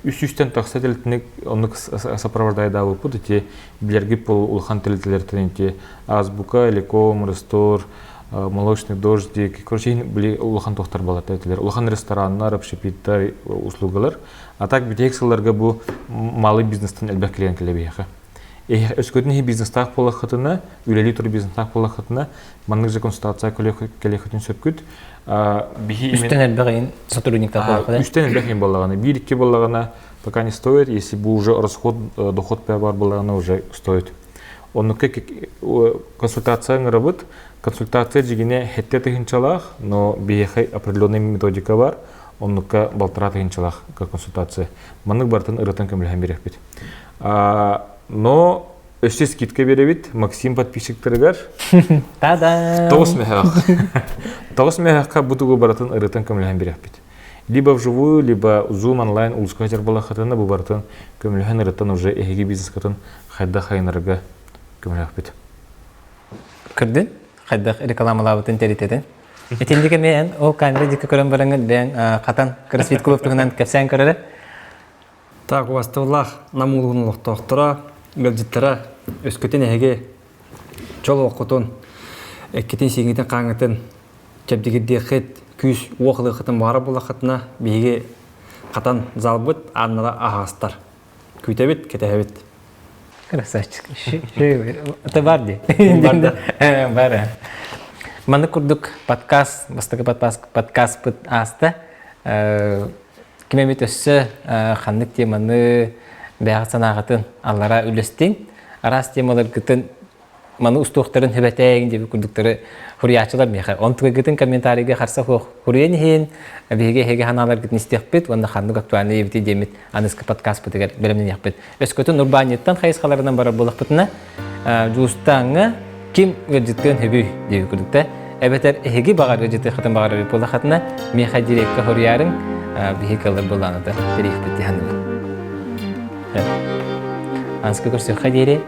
үс сүүстэн тахса тэрилтэни оннук сопровождайдаабыппыт ити билэргит бол улахан тэрилтэлэртэн ити Азбука, Элеком, Рестор, Молочный дождик, короче, били улахан туохтар балар этилер. Улахан рестораннар, общепиттар, услугалар. А так бүтэһик сылларга бу малый бизнестен элбэх клиент кэлэ биһиэхэ. Өскөтүн иһи бизнестаах буоллаххытына, үлэлии турар бизнестаах буоллаххытына, маннык же консультация кэлиэххитин сөпкүт. Биһи Үстэн элбэх иһин сотрудниктар буоллаххына. Үстэн элбэх иһин буоллаҕына, биир-икки буоллаҕына пока не стоит, если бы уже расход, доход бар буоллаҕына уже стоит. Оннукка консультация ыҥырабыт. Консультация дьигинэ хэттэ тыһынчалаах, но биһиэхэ определенный методика бар. Оннукка балтараа тыһынчалаах консультация. Маннык барытын ырытан көмөлөһөн биэрэхпит. Но өссө скидка биэрэбит Максим подписчиктарыгар. Та-дам! Тоҕус мөһөөх. Тоҕус мөһөөххө бу тугу барытын ырытан көмөлөһөн биэрэхпит. Либо вживую, либо Zoom онлайн улуска дьарбалаххытына бу барытын көмөлөһөн ырытан уже эһиги бизнескатын хайдах хайынарга көмөлөөхпүт. Көрдүн? Хайдах рекламалаабытын тэритэтин. Итинник эмиэ эн ол камера диэки көрөн бараҥын бэйэҥ хатан кроссфит клуб туһунан кэпсээн көрөрө. Так, убастабыллаах Нам улууһун олохтоохторо, ыалдьыттара, өскөтүн эһиги чол олоххутун, эккитин-сииҥҥитин хааҥҥытын чэбдигирдиэххит, күүс уох ылыаххытын баҕарар буоллаххытына, биһиги хатан залбыт ааннара аһаҕастар. Күүтэбит, кэтэһэбит. Красавчик. Это бар дии. Бар. Маннык курдук подкаст, бастакы подкаст, подкастпыт ааста. Ким эмит өссө ханнык теманы бэйэҕит санааҕытын аллара үллэстиҥ. Араас темаларгытын маны устуохтарын хөбөтөөҥ диэбит курдуктары хуруйааччылар миэхэ. Онтукайгытын комментарийга харса суох хуруйан иһин, биһиги эһиги санааларгытын истиэхпит уонна ханнык актуальный эбити диэммит аныскы подкастпытыгар бэлэмнэниэхпит. Өскөтүн урбаанньыттан хайысхаларынан барар буоллахпытына, Дьуустааҥҥа ким ыалдьыттыан сөбүй диэбит курдукта. Эбэтэр эһиги баҕар ыалдьытыаххытын баҕарар буоллаххытына, миэхэ дирекка хоруйаарыҥ, биһиги кыллар былааната тэрийиэхпит дии саныыбын. Анска көрсүөххэ диэри.